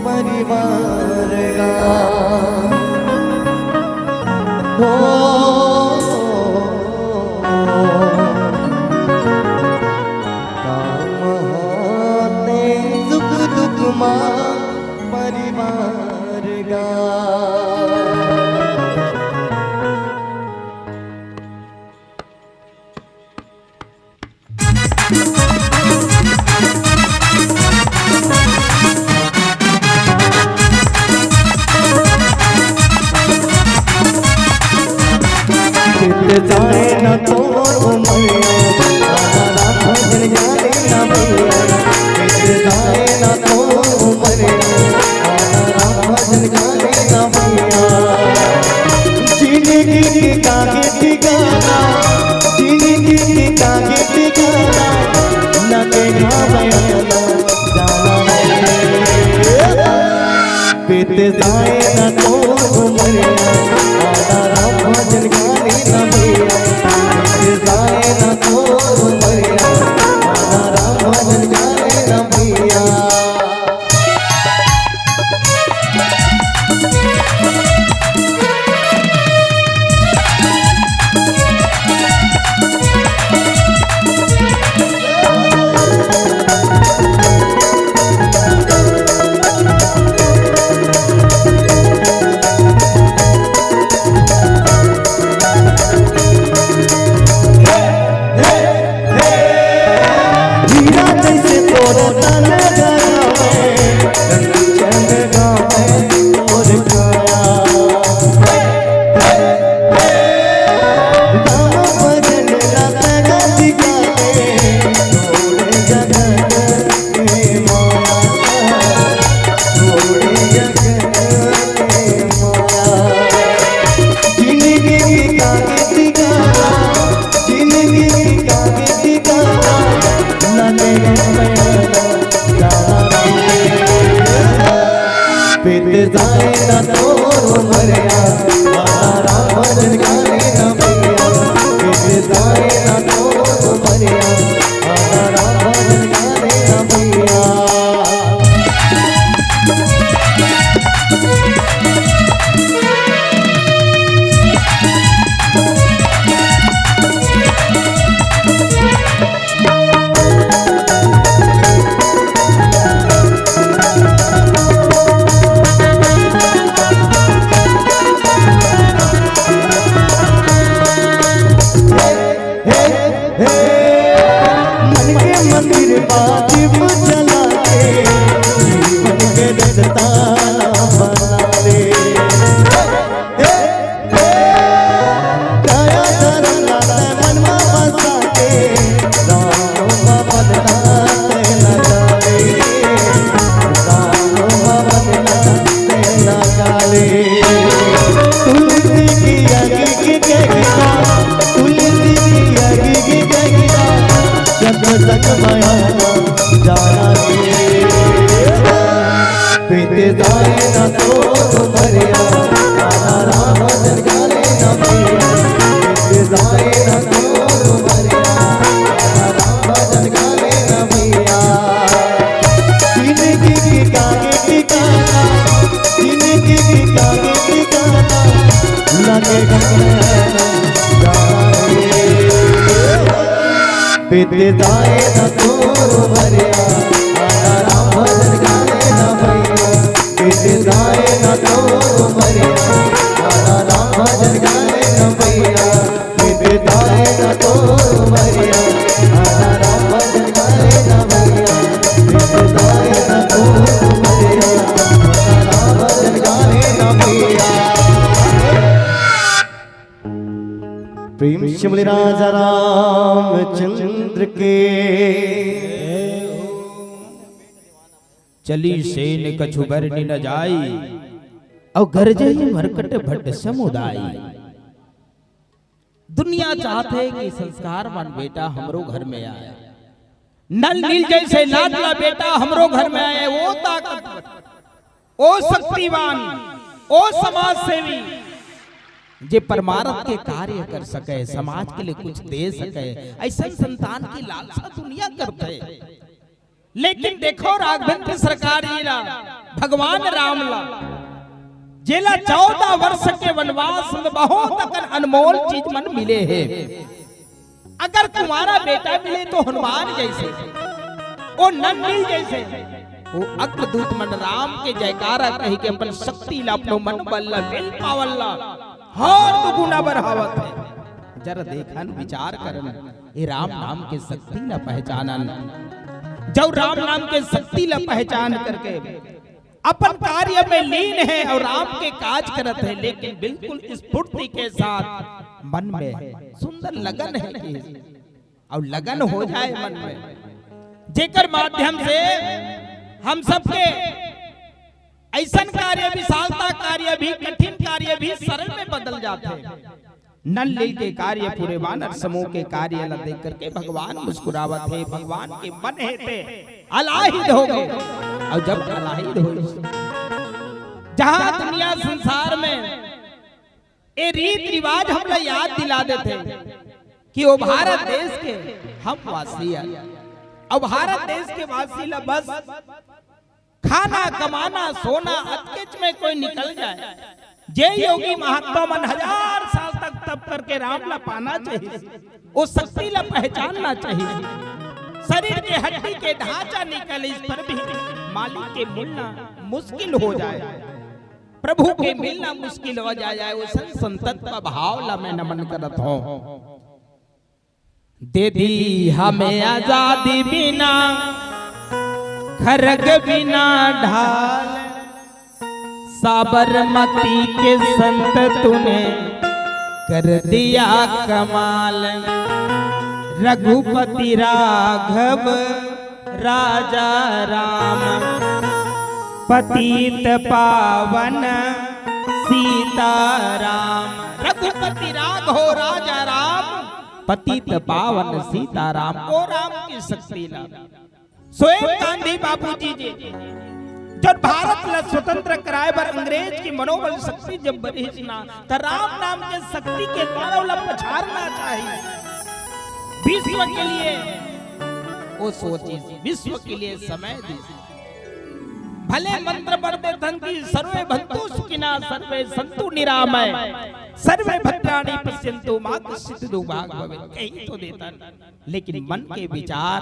परिवार गा। हो, काम हाते सुख दुख मा परिवार गा। बीत जाए ना तो उमरिया, आधा राम भजन गाने ना भैया। बीत जाए ना तो उमरिया, आधा राम भजन गाने ना भैया। जिंदगी के कागे ठिकाना, जिंदगी के कागे ठिकाना, न देखा बयाना जाना है। बीत जाए ना तो उमरिया, आधा राम भजन गाने ना भैया। बीत जाए ना तो उमरिया, आधा राम भजन गाने ना भैया। माया जाना रे। बीत जाए ना तो मरिया, आना राम जन गाने ना भैया। बीत जाए ना तो मरिया, आना राम जन गाने ना भैया। जिंदगी की काहे ठिकाना, जिंदगी की काहे ठिकाना, लगे जाए ना जाना रे। बीत जाए ना तोर मरिया, आना राम भजन गाने ना भैया। बीत जाए ना तोर मरिया, आना राम भजन गाने ना भैया। बीत जाए ना तोर मरिया, आना राम भजन गाने ना भैया। बीत जाए ना तोर मरिया, आना राम भजन गाने ना भैया। प्रेम से बोले राजा रामचंद्र के। चली सेन कछु बरनि न जाई, अउ गरजइ मरकट भट समुदाय। दुनिया चाहत हे कि संस्कारवान बेटा हमरो घर में आए, नल नील जइसे लाडला बेटा हमरो घर में आए, ओ ताकतवर, ओ शक्तिवान, ओ समाज सेवी, जे परमारथ के कार्य कर सके, समाज के लिए कुछ दे सके, अइसन संतान की लालसा दुनिया करथे। लेकिन देखो राघवेंद्र सरकार जी ला, भगवान राम ला, जेला चौदह वर्ष के वनवास में बहुत अकन अनमोल चीज मन मिले हे। अगर तुम्हारा बेटा मिले तो हनुमान जइसे, ओ नल नील जइसे, ओ अग्रदूत मन राम के जयकारा कहि के अपन शक्ति ला, अपनो मन बल ला, will power ला हर दुगुना बढ़ावत हे। जरा देखन, विचार करन, ए राम नाम के शक्ति ला पहचानन। जउ राम नाम के शक्ति ला पहचान करके अपन कार्य में लीन हे अउ राम के काज करत हे, लेकिन बिल्कुल स्फूर्ति के साथ मन में सुंदर लगन हे कि अउ लगन हो जाए मन में, जेकर माध्यम से हम सबके अइसन कार्य, विशालता कार्य भी, कठिन कार्य भी सरल में बदल जाथे। नल नील के कार्य, पूरे वानर समूह के कार्य ला देख करके भगवान मुस्कुरावत हे, भगवान के मन हे ते अलाहिद हो गे। अउ जब अलाहिद होइस, जहां दुनिया संसार में ए रीत रिवाज हमला याद दिला देथे कि ओ भारत देश के हम वासी हन। अउ भारत देश के वासी ला बस खाना, कमाना, सोना, अतकेच में कोई निकल जाए। जे योगी महात्मा मन हजार साल तक तप करके राम ला पाना चाहिस, ओ शक्ति ला पहचानना चाहिस। शरीर के हड्डी के ढांचा निकलिस पर भी मालिक के मिलना मुश्किल हो जाए, प्रभु के मिलना मुश्किल हो जाए, अइसन संतत्व भाव ला मैं नमन करत हौं। दे दी हमें आजादी बिना खरग बिना ढाल, साबरमती के संत तूने कर दिया कमाल। रघुपति राघव राजा राम, पतित पावन सीताराम। रघुपति राघव राजा राम, पतित पावन सीताराम। ओ राम के शक्ति ला। स्वयं गांधी बाबूजी जी जब भारत ला स्वतंत्र कराए बर अंग्रेज की मनोबल शक्ति जब बरिस ना, त राम नाम के शक्ति के द्वारा ओला पछारना चाहिए। विश्व के लिए ओ सोचिस, विश्व के लिए समय दिस। भले मंत्र बर देथन कि सर्वे भवन्तु सुखिनः, सर्वे सन्तु निरामय, सर्वे भद्राणि पश्यन्तु मा कश्चित् दुःखभाग् भवेत्, कहि तो देथन, लेकिन मन के विचार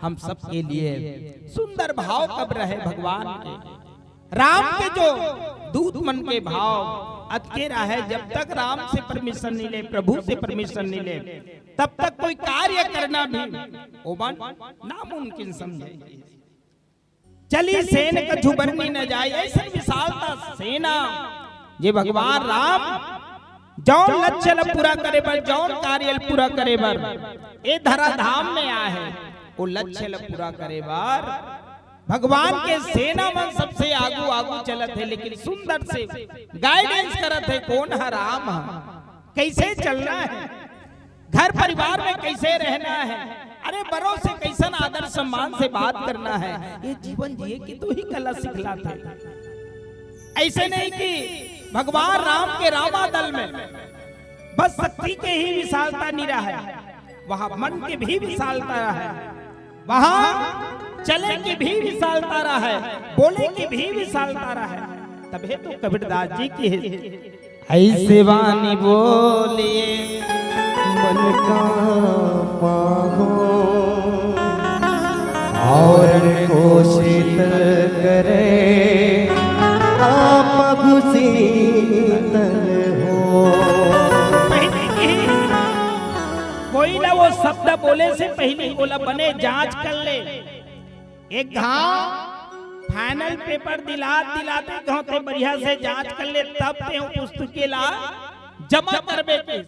हम सबके लिए सुंदर भाव कब रहे भगवान के। राम के जो दूत मन के भाव अतके रहे, जब तक राम से परमिशन नहीं ले, प्रभु से परमिशन नहीं ले, तब तक कोई कार्य करना भी ओमन नामुमकिन समझे। चली सेन कछु बरनि न जाई, अइसन विशालता सेना जे भगवान राम जौन लक्ष्य ल पूरा करे बर, जौन कार्य ल पूरा करे बर ए धराधाम में आए हे, ओ लक्ष्य ल पूरा करे बर भगवान के सेना मन सबसे आगू आगू चलत हे, लेकिन सुंदर से गाइडेंस करत हे। कोन ह? राम ह। कइसे चलना हे, घर परिवार में कइसे रहना हे, अरे, बड़ों से कइसन आदर सम्मान से बात करना हे, ये जीवन जिए के तो ही कला सिखलाथे। अइसे नहीं कि भगवान राम के रामादल में बस शक्ति के ही विशालता नइ रहय, वहाँ मन के भी विशालता रहय, वहाँ चले के भी विशालता रहय, बोले के भी विशालता रहय। तभे तो कबीरदास जी के अइसे वाणी बोले। मन का पाहो, और कोशिश करे, आप शीतल हो। पहिली कही, कोई ला वो शब्द बोले से पहिली ओला बने जांच कर ले। एक घांव final paper दिलात दिलात एक घांव ते बढ़िया से जांच कर ले, तब ते वो पुस्तके ला जमा करबे कहिस।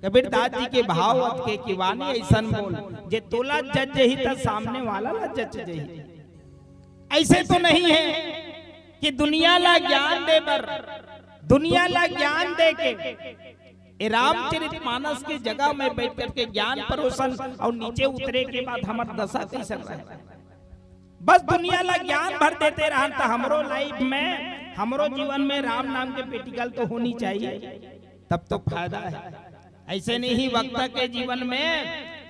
कबीरदास जी के भाव अतके कि वाणी अइसन बोल, जे तोला जच जही त सामने वाला ला जच जही। अइसे तो नहीं हे कि दुनिया ला ज्ञान दे बर, दुनिया ला ज्ञान दे के ए रामचरित मानस के जगह में बइठ करके ज्ञान परोसन अउ नीचे उतरे के बाद हमर दशा कइसन रहे। बस दुनिया ला ज्ञान भर देते रहन त हमरो life में, हमरो जीवन में राम नाम के practical तो होनी चाहिए, तब तो फायदा हे। अइसे नहीं, वक्ता के जीवन में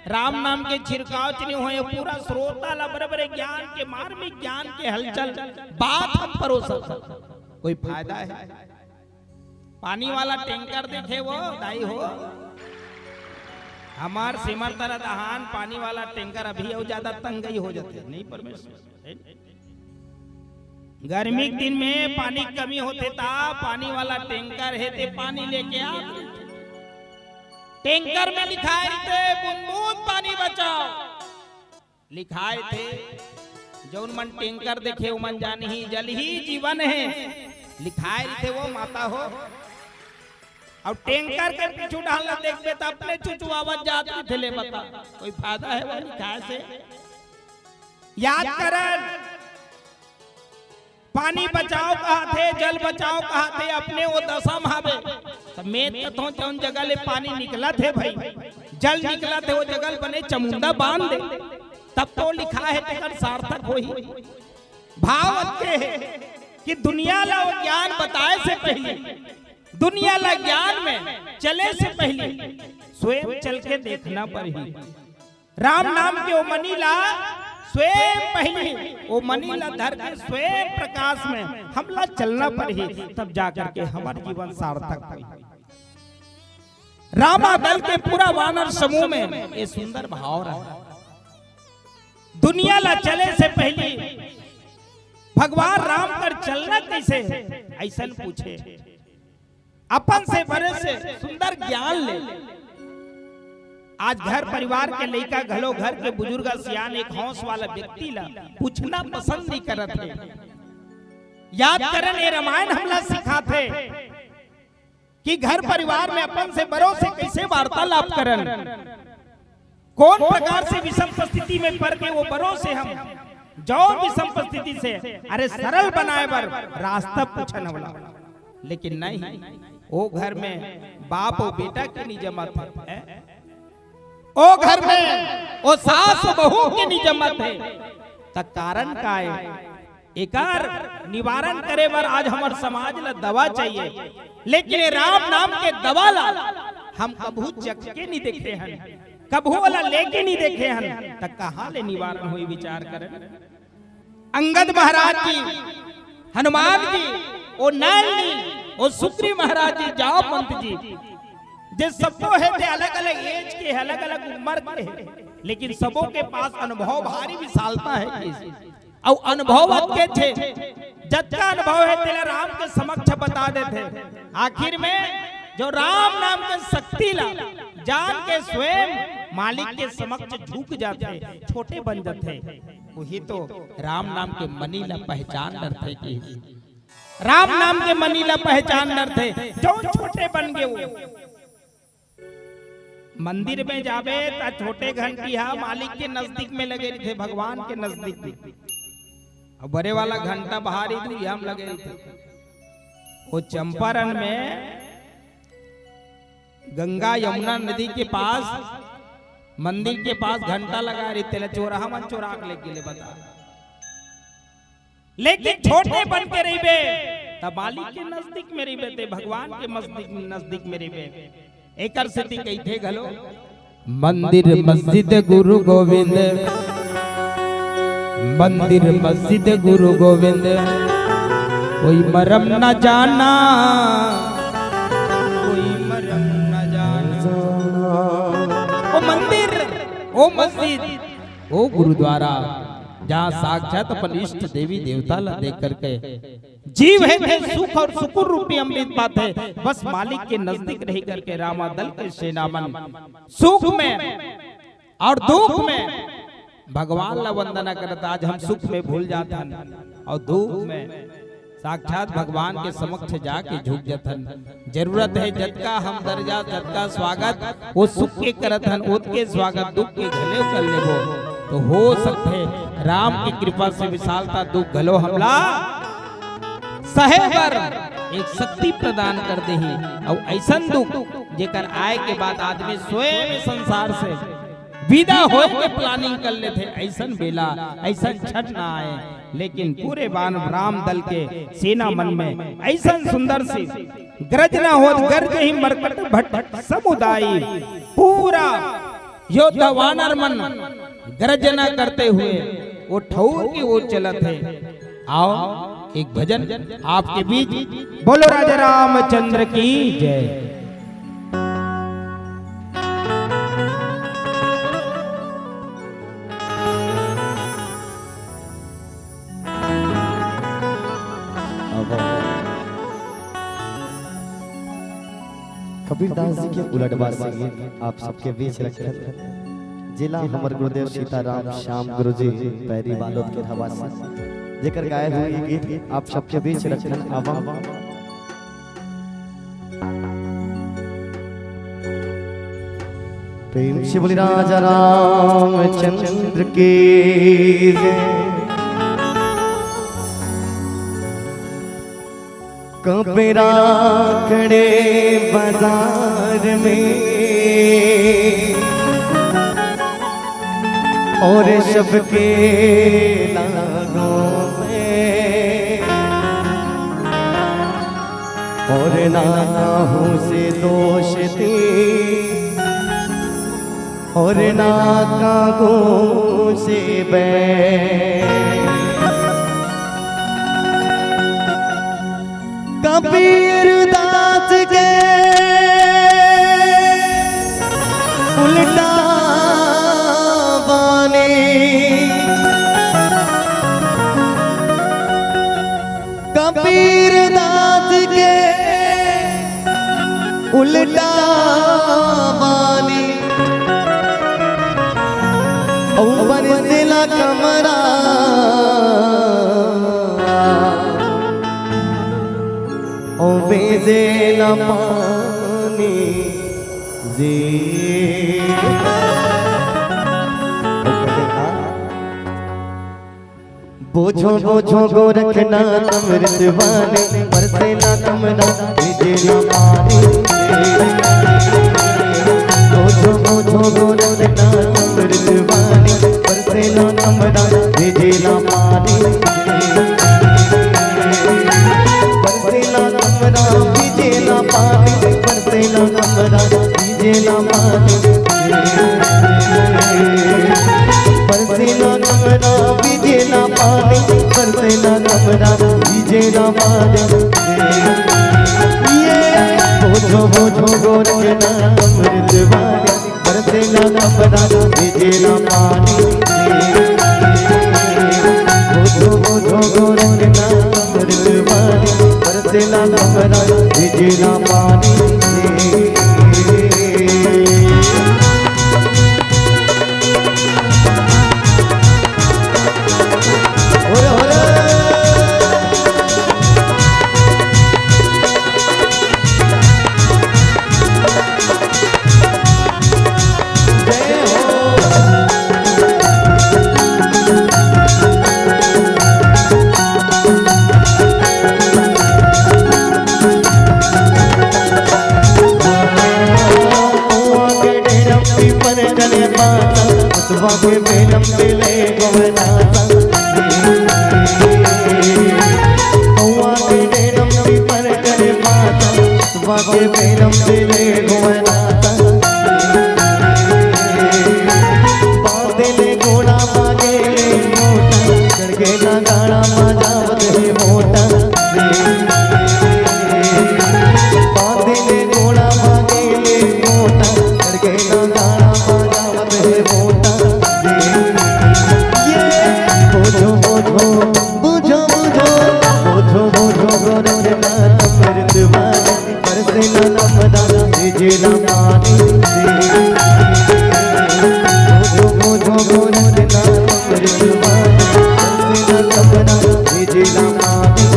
राम नाम के छिड़काव च नइ होय, पूरा श्रोता ला बड़े बड़े ज्ञान के, मार्मिक ज्ञान के हलचल बात हम परोसत हन, कोई फायदा हे? पानी वाला टैंकर देखे वो दाई हो, हमर सिमरतरा दहान पानी वाला टैंकर अभी अउ ज्यादा तंगई हो जाथे, नहीं परमेश्वर। गर्मी के दिन में पानी के कमी होथे ता पानी वाला टैंकर हे ते पानी लेके आ। टैंकर में लिखाय रहिथे बूंद बूंद पानी बचाओ। लिखाय रहिथे, जउन मन टैंकर देखे ओमन जानही, जल ही जीवन हे। लिखाय रहिथे वो माता हो। अउ टैंकर के पीछू डाहन ला देखबे त अपने चुचुआवत जात रहिथे, ले बता, कोई फायदा हे वो लिखाय से? याद करन, पानी बचाओ कहाथे, जल बचाओ कहाथे, अपने वो दशा म हाबे। त में कथों जउन जगह ले पानी निकलत हे भई, जल निकलत हे, वो जगह ले बने चमुंदा बांध दे, तब तो लिखाय हे तेकर सार्थक होही। भाव अतके हे कि दुनिया ला वो ज्ञान बताय से पहिली, दुनिया ला ज्ञान में चले से पहिली स्वयं चल के देखना परही। राम नाम के वो मनी ला स्वयं पहिली, वो मनी ला धर के स्वयं प्रकाश में हमला चलना परही, तब जा करके हमर जीवन सार्थक होही। रामादल के पूरा वानर समूह में ये सुंदर भाव रहा। दुनिया ला चले से पहिली भगवान राम कर चलना कइसे हे, अइसन पूछे। अपन से बड़े से सुंदर ज्ञान ले। आज घर परिवार के लइका घलो, घर के बुजुर्ग सियान, एक हौस वाला व्यक्ति ला पूछना पसंद नइ करत हे, याद करन। ये रामायण हमला सिखाथे कि घर परिवार में अपन से बड़ों से कइसे वार्तालाप करन, कौन प्रकार से विषम परिस्थिति में पड़ के वो बड़ों से हम जउन विषम परिस्थिति से, अरे, सरल बनाय बर रास्ता पूछन होला। लेकिन नहीं, वो घर में बाप अउ बेटा के नइ जमत हे, वो घर में वो सास बहू के नइ जमत हे, त कारण का हे? एकर निवारण करे बर आज हमर समाज ला दवा चाहिए, लेकिन ये राम नाम के दवा ला हम कभू चख के नइ देखे हन, कभू ओला लेके नइ देखे हन, त कहाँ ले निवारण होही? विचार करन। अंगद महाराज जी, हनुमान जी, ओ नैन जी, ओ सुग्रीव महाराज जी, जांबवंत जी, जे सबो हे ते अलग-अलग age के, अलग-अलग उम्र के हे, लेकिन सबो के पास अनुभव भारी विशालता हे। अउ अनुभव अतकेच हे, जतका अनुभव हे तेला राम के समक्ष बता देथे। आखिर में जो राम नाम के शक्ति ला जान के स्वयं मालिक के समक्ष झुक जाथे, छोटे बन जाथे, उही तो राम नाम के मनी ला पहचान डरथे कि राम नाम के मनी ला पहचान डरथे, जउन छोटे बन गे वो। मंदिर में जाबे त छोटे घंटी हा मालिक के नजदीक में लगे रहिथे, भगवान के नजदीक में। अउ बड़े वाला घंटा बाहर ही दुरिहा में लगे रहिथे। वो चंपारण में गंगा यमुना नदी के पास मंदिर के पास घंटा लगा रही, तेला चोरहा मन चोरा के लेके ले बता। लेकिन छोटे बन के रहिबे, त मालिक के नजदीक में रहिबे, ते भगवान के नजदीक, नजदीक में रहिबे। एकर सेती कहिथे घलो, मंदिर मस्जिद गुरु गोविंद, मंदिर मस्जिद गुरु गोविंद, कोई मरम न जाना, कोई मरम न जाना। ओ मंदिर, ओ मस्जिद, ओ गुरुद्वारा, जहाँ साक्षात अपन इष्ट देवी देवता ला देख करके जीव हे ते सुख और सुकुन रूपी अमृत पाथे। बस मालिक के नजदीक रही करके रामा दल के सेना मन सुख में और दुख में भगवान ला वंदना करत। आज हम सुख में भूल जात हन और दुख में साक्षात भगवान के समक्ष जाके झुक जात हन। जरूरत हे जतका हम दर्जा, जतका स्वागत वो सुख के करत हन, ओतके स्वागत दुख के घलो कर लेबो, तो हो सकथे राम की कृपा से विशालता दुख घलो हमला सहे बर एक शक्ति प्रदान कर देही। अउ अइसन दुख जेकर आए के बाद आदमी स्वयं संसार से विदा होए के planning कर लेथे, अइसन बेला, अइसन क्षण ना आए। लेकिन पूरे बान राम दल के सेना मन में अइसन सुंदर सी गर्जना होत, गर्जही मरकट भट समुदाय, पूरा योद्धा वानर मन गर्जना करते हुए वो ठौर की ओर चलत हे। आओ एक भजन आपके बीच। बोलो राजा रामचंद्र की जय। अब कबीरदास जी के उलटवा संगीत आप सबके बीच रखत, जेला हमर गुरुदेव सीताराम श्याम गुरु जी पैरी बालोद के हवा से जेकर गाए हुए ये गीत आप सबके बीच रखत। अब प्रेम से बोली राजा रामचंद्र की जय। कांपे राखड़े बाजार में और सबके लागों में, और ना काहू से दोष दी और ना कागों से बैर। कबीर दास के उलटा बानी, कबीर दास के उलटा बानी, ऊपर से ला कमरा, ओ बेजे ला पानी जी। बोझो बोझो गोरखनाथ अमृत वाले, बरसे ना कमरा, भीजे ना पानी। बोझो बोझो गोरखनाथ अमृत वाले, बरसे ना कमरा, भीजे ना पानी। बरसे ना कमरा, भीजे ना पानी, बरसे ना कमरा, भीजे ना पानी। बरसे ना कमरा, भीजे ना पानी, बरसे ना कमरा, भीजे ना पानी। ये बोझो बोझो गोरखनाथ अमृत वाले, बरसे ना कमरा, भीजे ना पानी। बोझो बोझो गोरखनाथ अमृत वाले, बरसे ना कमरा, भीजे ना पानी। वाके बेलम दिले गोवना संगी। वाके बेलम पीपर करे माता। वाके बेलम दिले गोवना संगी। बांधे ले गोड़ा मागे ले मोटा। चढ़ के ना गाड़ा माजावत हे मोटा। बांधे ले गोड़ा मागे ले मोटा। चढ़ के ना गाड़ा माजावत हे मोटा। ये बोझो बोझो, बोझो बोझो, बोझो बोझो, गोरखनाथ अमृत वाला, बरसे ना नमदा, भेजे ना पानी। बोझो बोझो, गोरखनाथ अमृत वाला, बरसे ना नमदा, भेजे ना पानी।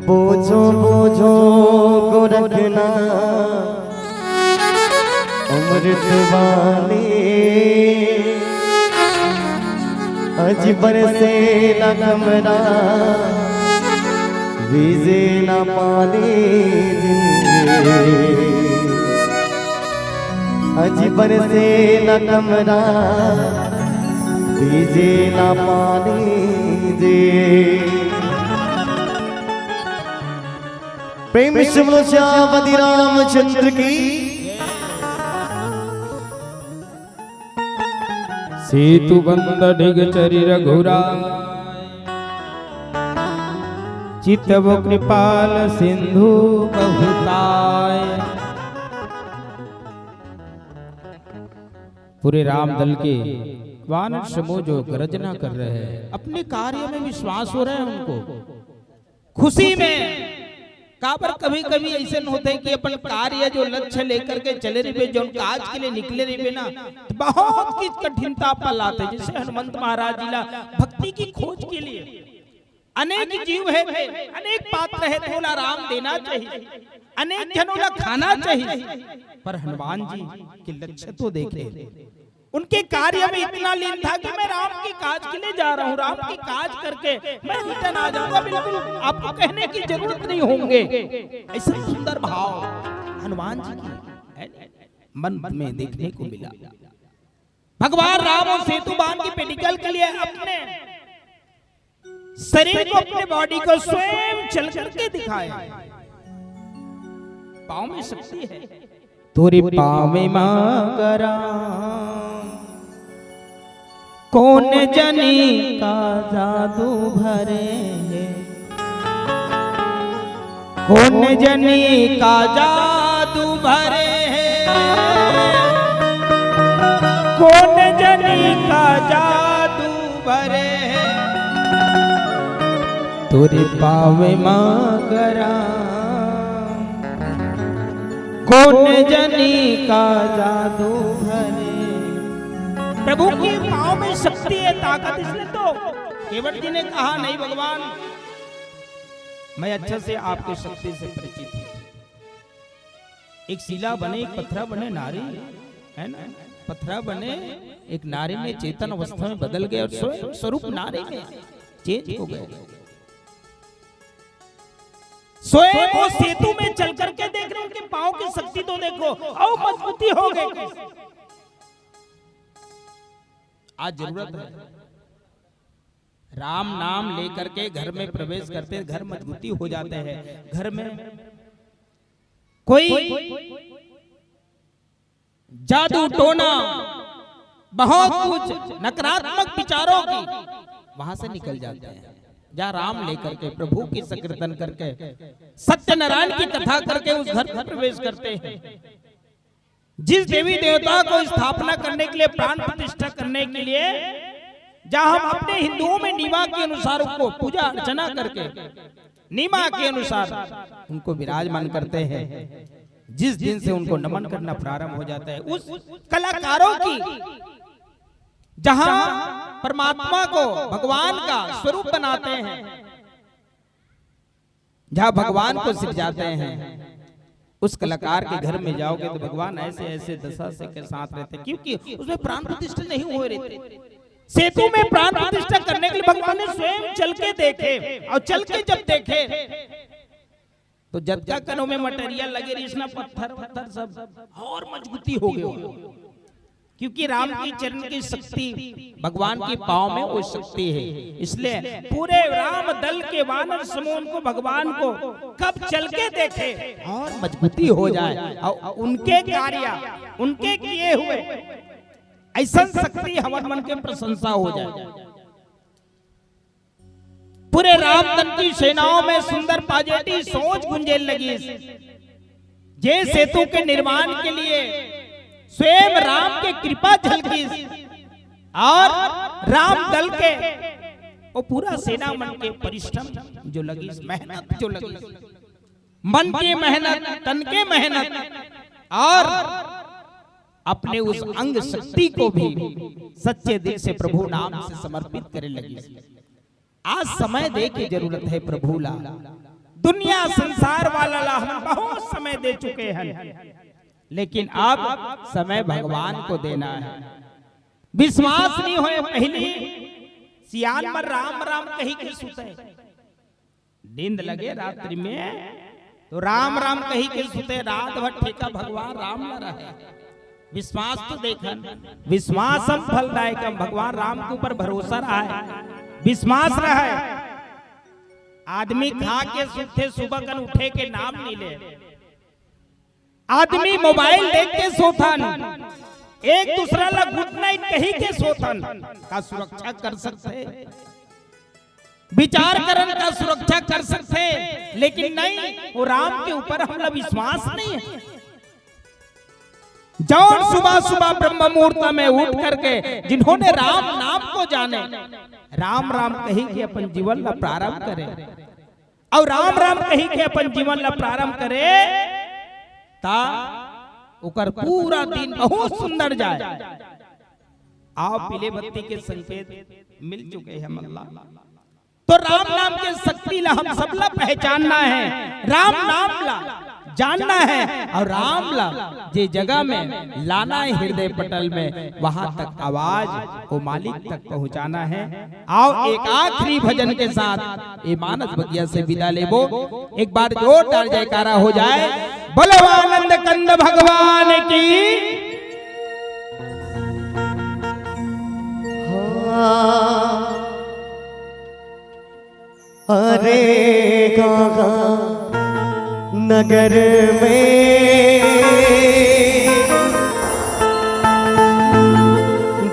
बोझो बोझो गोरखनाथ अमृत वाले, अजी बरसे ना कमरा, भीजे ना पानी जी। अजी बरसे ना कमरा, भीजे ना पानी जी। प्रेम से बोलो सियापति रामचंद्र की। सेतु बंद डिग चरि रघुराय, चितव कृपाल सिंधु बहुताय। पूरे राम दल के वानर समूह जो गर्जना कर रहे हैं, अपने कार्य में विश्वास हो रहा है उनको, खुशी में। काबर कभी-कभी अइसन होथे कि अपन कार्य जो लक्ष्य लेकर के चले रहिबे, जौन काज के लिए निकले रहिबे ना, तो बहुत की कठिनता पल आथे। जैसे हनुमंत महाराज जी ला भक्ति की खोज के लिए अनेक जीव हे थे, अनेक पात्र हे थे, ओला राम देना चाहिए, अनेक जनों ला खाना चाहिए, पर हनुमान जी के लक्ष्य तो देखे, उनके कार्य में इतना लीन था कि मैं राम के काज के लिए जा रहा हूँ, राम के काज करके मैं रिटर्न आ जाऊंगा, बिल्कुल आपको कहने की जरूरत नहीं होंगे। ऐसा सुंदर भाव हनुमान जी की है, मन में देखने को मिला। भगवान राम और सेतु बांध के पेडिकल के लिए अपने शरीर को, अपने बॉडी को स्वयं चल करके दिखाए। पाँव में शक्ति है। तोरे पाँव में मांगरा, कोन जनी का जादू भरे हे, कोन जनी का जादू भरे हे, कोन जनी का जादू भरे हे, तोरे पाँव मा गरम। कोन जनी का जादू भरे। प्रभु के पाँव में शक्ति है, ताकत। इसलिए तो केवट जी ने कहा, "नहीं भगवान, मैं अच्छे से आपकी शक्ति से परिचित हूँ।" एक शिला बने, एक पत्थरा बने नारी, है ना, पत्थरा बने, एक नारी में चेतन अवस्था में बदल गए और स्वयं स्वरूप नारी में चेंज हो गए। स्वयं वो सेतु में चल करके देख रहे, उनके पाँव की शक्ति तो देखो, और मजबूती हो गई। आज जरूरत है, राम नाम लेकर के घर में प्रवेश करते, घर मजबूती हो जाते हैं। घर में कोई जादू टोना, बहुत कुछ नकारात्मक विचारों की, वहां से निकल जाते हैं। जहाँ राम लेकर के, प्रभु की संकीर्तन करके, सत्यनारायण की कथा करके उस घर में प्रवेश करते हैं। जिस देवी देवता को स्थापना करने के लिए, प्राण प्रतिष्ठा करने के लिए, जहाँ हम अपने हिंदुओं में नियमा के अनुसार उनको पूजा अर्चना करके, नियमा के अनुसार उनको विराजमान करते हैं, जिस दिन से उनको नमन करना प्रारंभ हो जाता है, उस कलाकारों की, जहाँ परमात्मा को, भगवान का स्वरूप बनाते हैं, जहाँ भगवान को सिरजाते हैं, उस कलाकार के घर में जाओगे तो भगवान ऐसे ऐसे दशा से के साथ रहते हैं, क्योंकि उसमें प्राण प्रतिष्ठा नहीं हो रही थी। सेतु में प्राण प्रतिष्ठा करने के लिए भगवान ने स्वयं चल के देखे, और चल के जब देखे तो जतका कनो में मटेरियल लगे रहिस ना, पत्थर वत्थर सब, और मजबूती हो गए, क्योंकि राम के चरण की शक्ति, भगवान के पाँव में वो शक्ति है। इसलिए पूरे राम दल के वानर समूह उनको, भगवान को कब चल के देखे और मजबूती हो जाए, और उनके कार्य, उनके किए हुए ऐसा शक्ति हमर मन के प्रशंसा हो जाए। पूरे राम दल की सेनाओं में सुंदर पाजेटी सोच गुंजे लगी। जे सेतु के निर्माण के लिए स्वयं राम के कृपा झलकी, और राम दल के वो पूरा सेना मन के परिश्रम जो लगी, मेहनत जो लगी, मन की मेहनत, तन के मेहनत, और अपने उस अंग शक्ति को भी सच्चे दिल से प्रभु नाम से समर्पित करे लगी। आज समय दे के जरूरत है प्रभु ला। दुनिया संसार वाला ला हम बहुत समय दे चुके हैं, लेकिन अब समय भगवान को देना है। विश्वास नहीं होए, पहली सियान में राम राम कही के सुते, नींद लगे रात्रि में तो राम राम कही के सुते, रात भर ठेका भगवान राम ला रहे। विश्वास तो देखन, विश्वासम फलदायकम, भगवान राम के ऊपर भरोसा रहा है, विश्वास रहा है। आदमी खा के सुते, सुबह कन उठे के नाम नहीं ले। आदमी मोबाइल देख के सोथन, एक दूसरा ला गुड नाइट कही के सोथन, का सुरक्षा कर सकते? विचार करन का सुरक्षा कर सकते, लेकिन नहीं, वो राम के ऊपर हमला विश्वास नहीं है। जौन सुबह सुबह ब्रह्म मुहूर्त में उठ करके जिन्होंने राम नाम को जाने, राम राम कही के अपन जीवन ला प्रारंभ करे, और राम राम कही के अपन जीवन ला प्रारंभ करे, ता ओकर पूरा दिन बहुत सुंदर जाए। आप पीले बत्ती के संकेत मिल चुके हैं मल्ला। तो राम नाम के शक्ति ला हम सबला पहचानना है, राम नाम ला जानना है, और राम ला जे जगह में लाना है हृदय पटल में, वहां तक आवाज वो मालिक तक पहुंचाना है। आओ एक आखिरी भजन के साथ ये मानस बगिया से विदा लेबो। एक बार जोरदार जयकारा हो जाए, बोलो आनंद कंद भगवान की। हाँ। अरे गाँव नगर में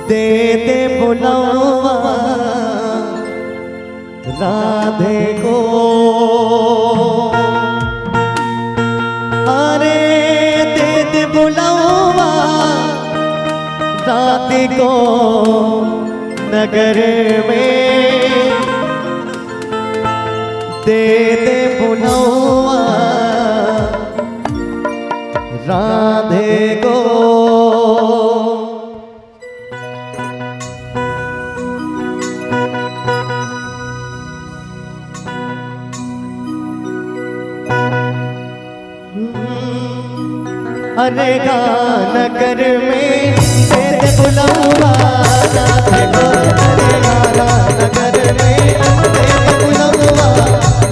दे दे बुलावा राधे को। अरे दे दे बुलावा राधे को नगर में, दे दे बुलावा राधे को। अरे गाना कर में दे दे बुलावा राधे को, अरे गाना कर में दे दे बुलावा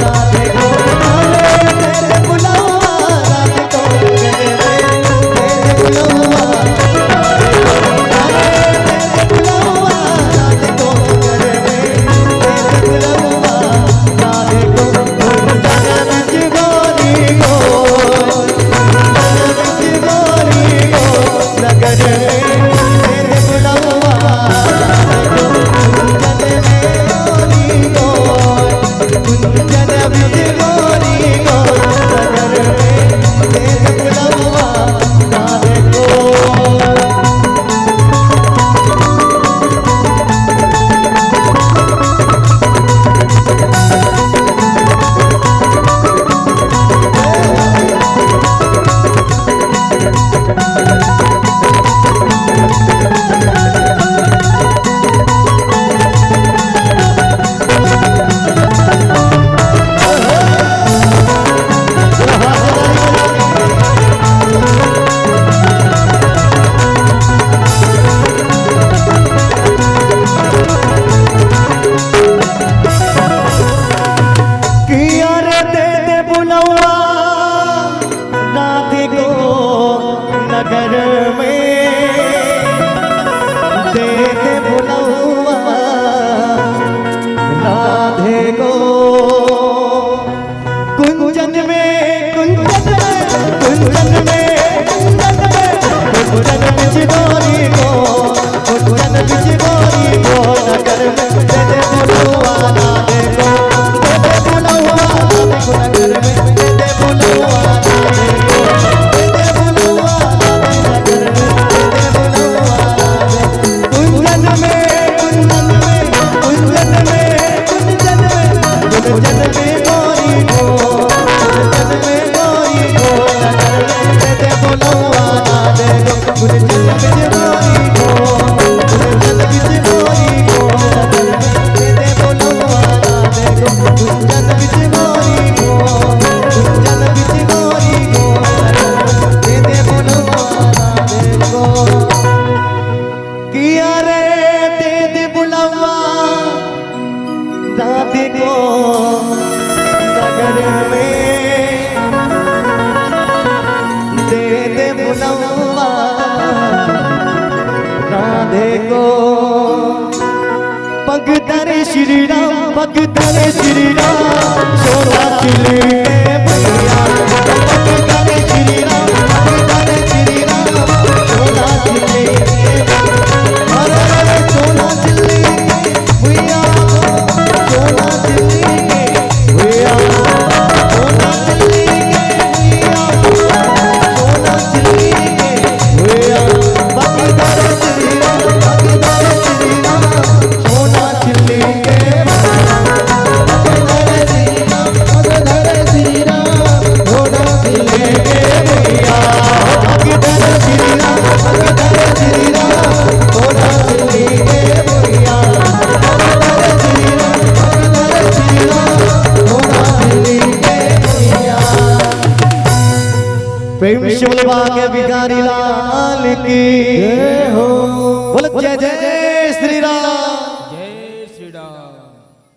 राधे को, अरे दे दे बुलावा राधे को, अरे दे दे बुलावा, अरे दे दे बुलावा राधे को, अरे दे दे बुलावा राधे को। किया रे दे दे बुलावा राधे को नगर में, दे दे बुलावा राधे को। कुंजन में, कुंजन में, कुंजन में, कुंजन में, कुंजन बिच गोरी को, कुंजन बिच गोरी को, नगर में दे दे बुलावा राधे को, दे दे बुलावा राधे को, नगर में दे दे बुलावा राधे को, दे दे बुलावा राधे, नगर में दे दे बुलावा राधे। कुंजन में, कुंजन में, कुंजन में, कुंजन में, कुंजन में गोरी को, कुंजन में गोरी को, नगर में दे दे बुलावा राधे को, कुंजन में गोरी को, कुंजन में गोरी को, नगर में दे दे बुलावा राधे को, कुंजन में गोरी को, कुंजन में गोरी को, नगर में दे दे बुलावा राधे को। किया रे दे दे बुलावा राधे को नगर में, दे दे बुलावा राधे को। पग धरे श्री राम, पग धरे श्री राम, सोना सिल्ली के भैया। पग धरे श्री राम, पग धरे श्री राम, सोना सिल्ली के भैया। अरे, अरे, सोना सिल्ली के भैया, सोना सिल्ली के भैया, सोना सिल्ली के भैया, सोना सिल्ली के भैया। पग धरे श्री राम, पग धरे श्री राम, सोना सिल्ली के भैया। प्रेम से बोले बांके बिहारी लाल की। जय हो। बोलो जय जय।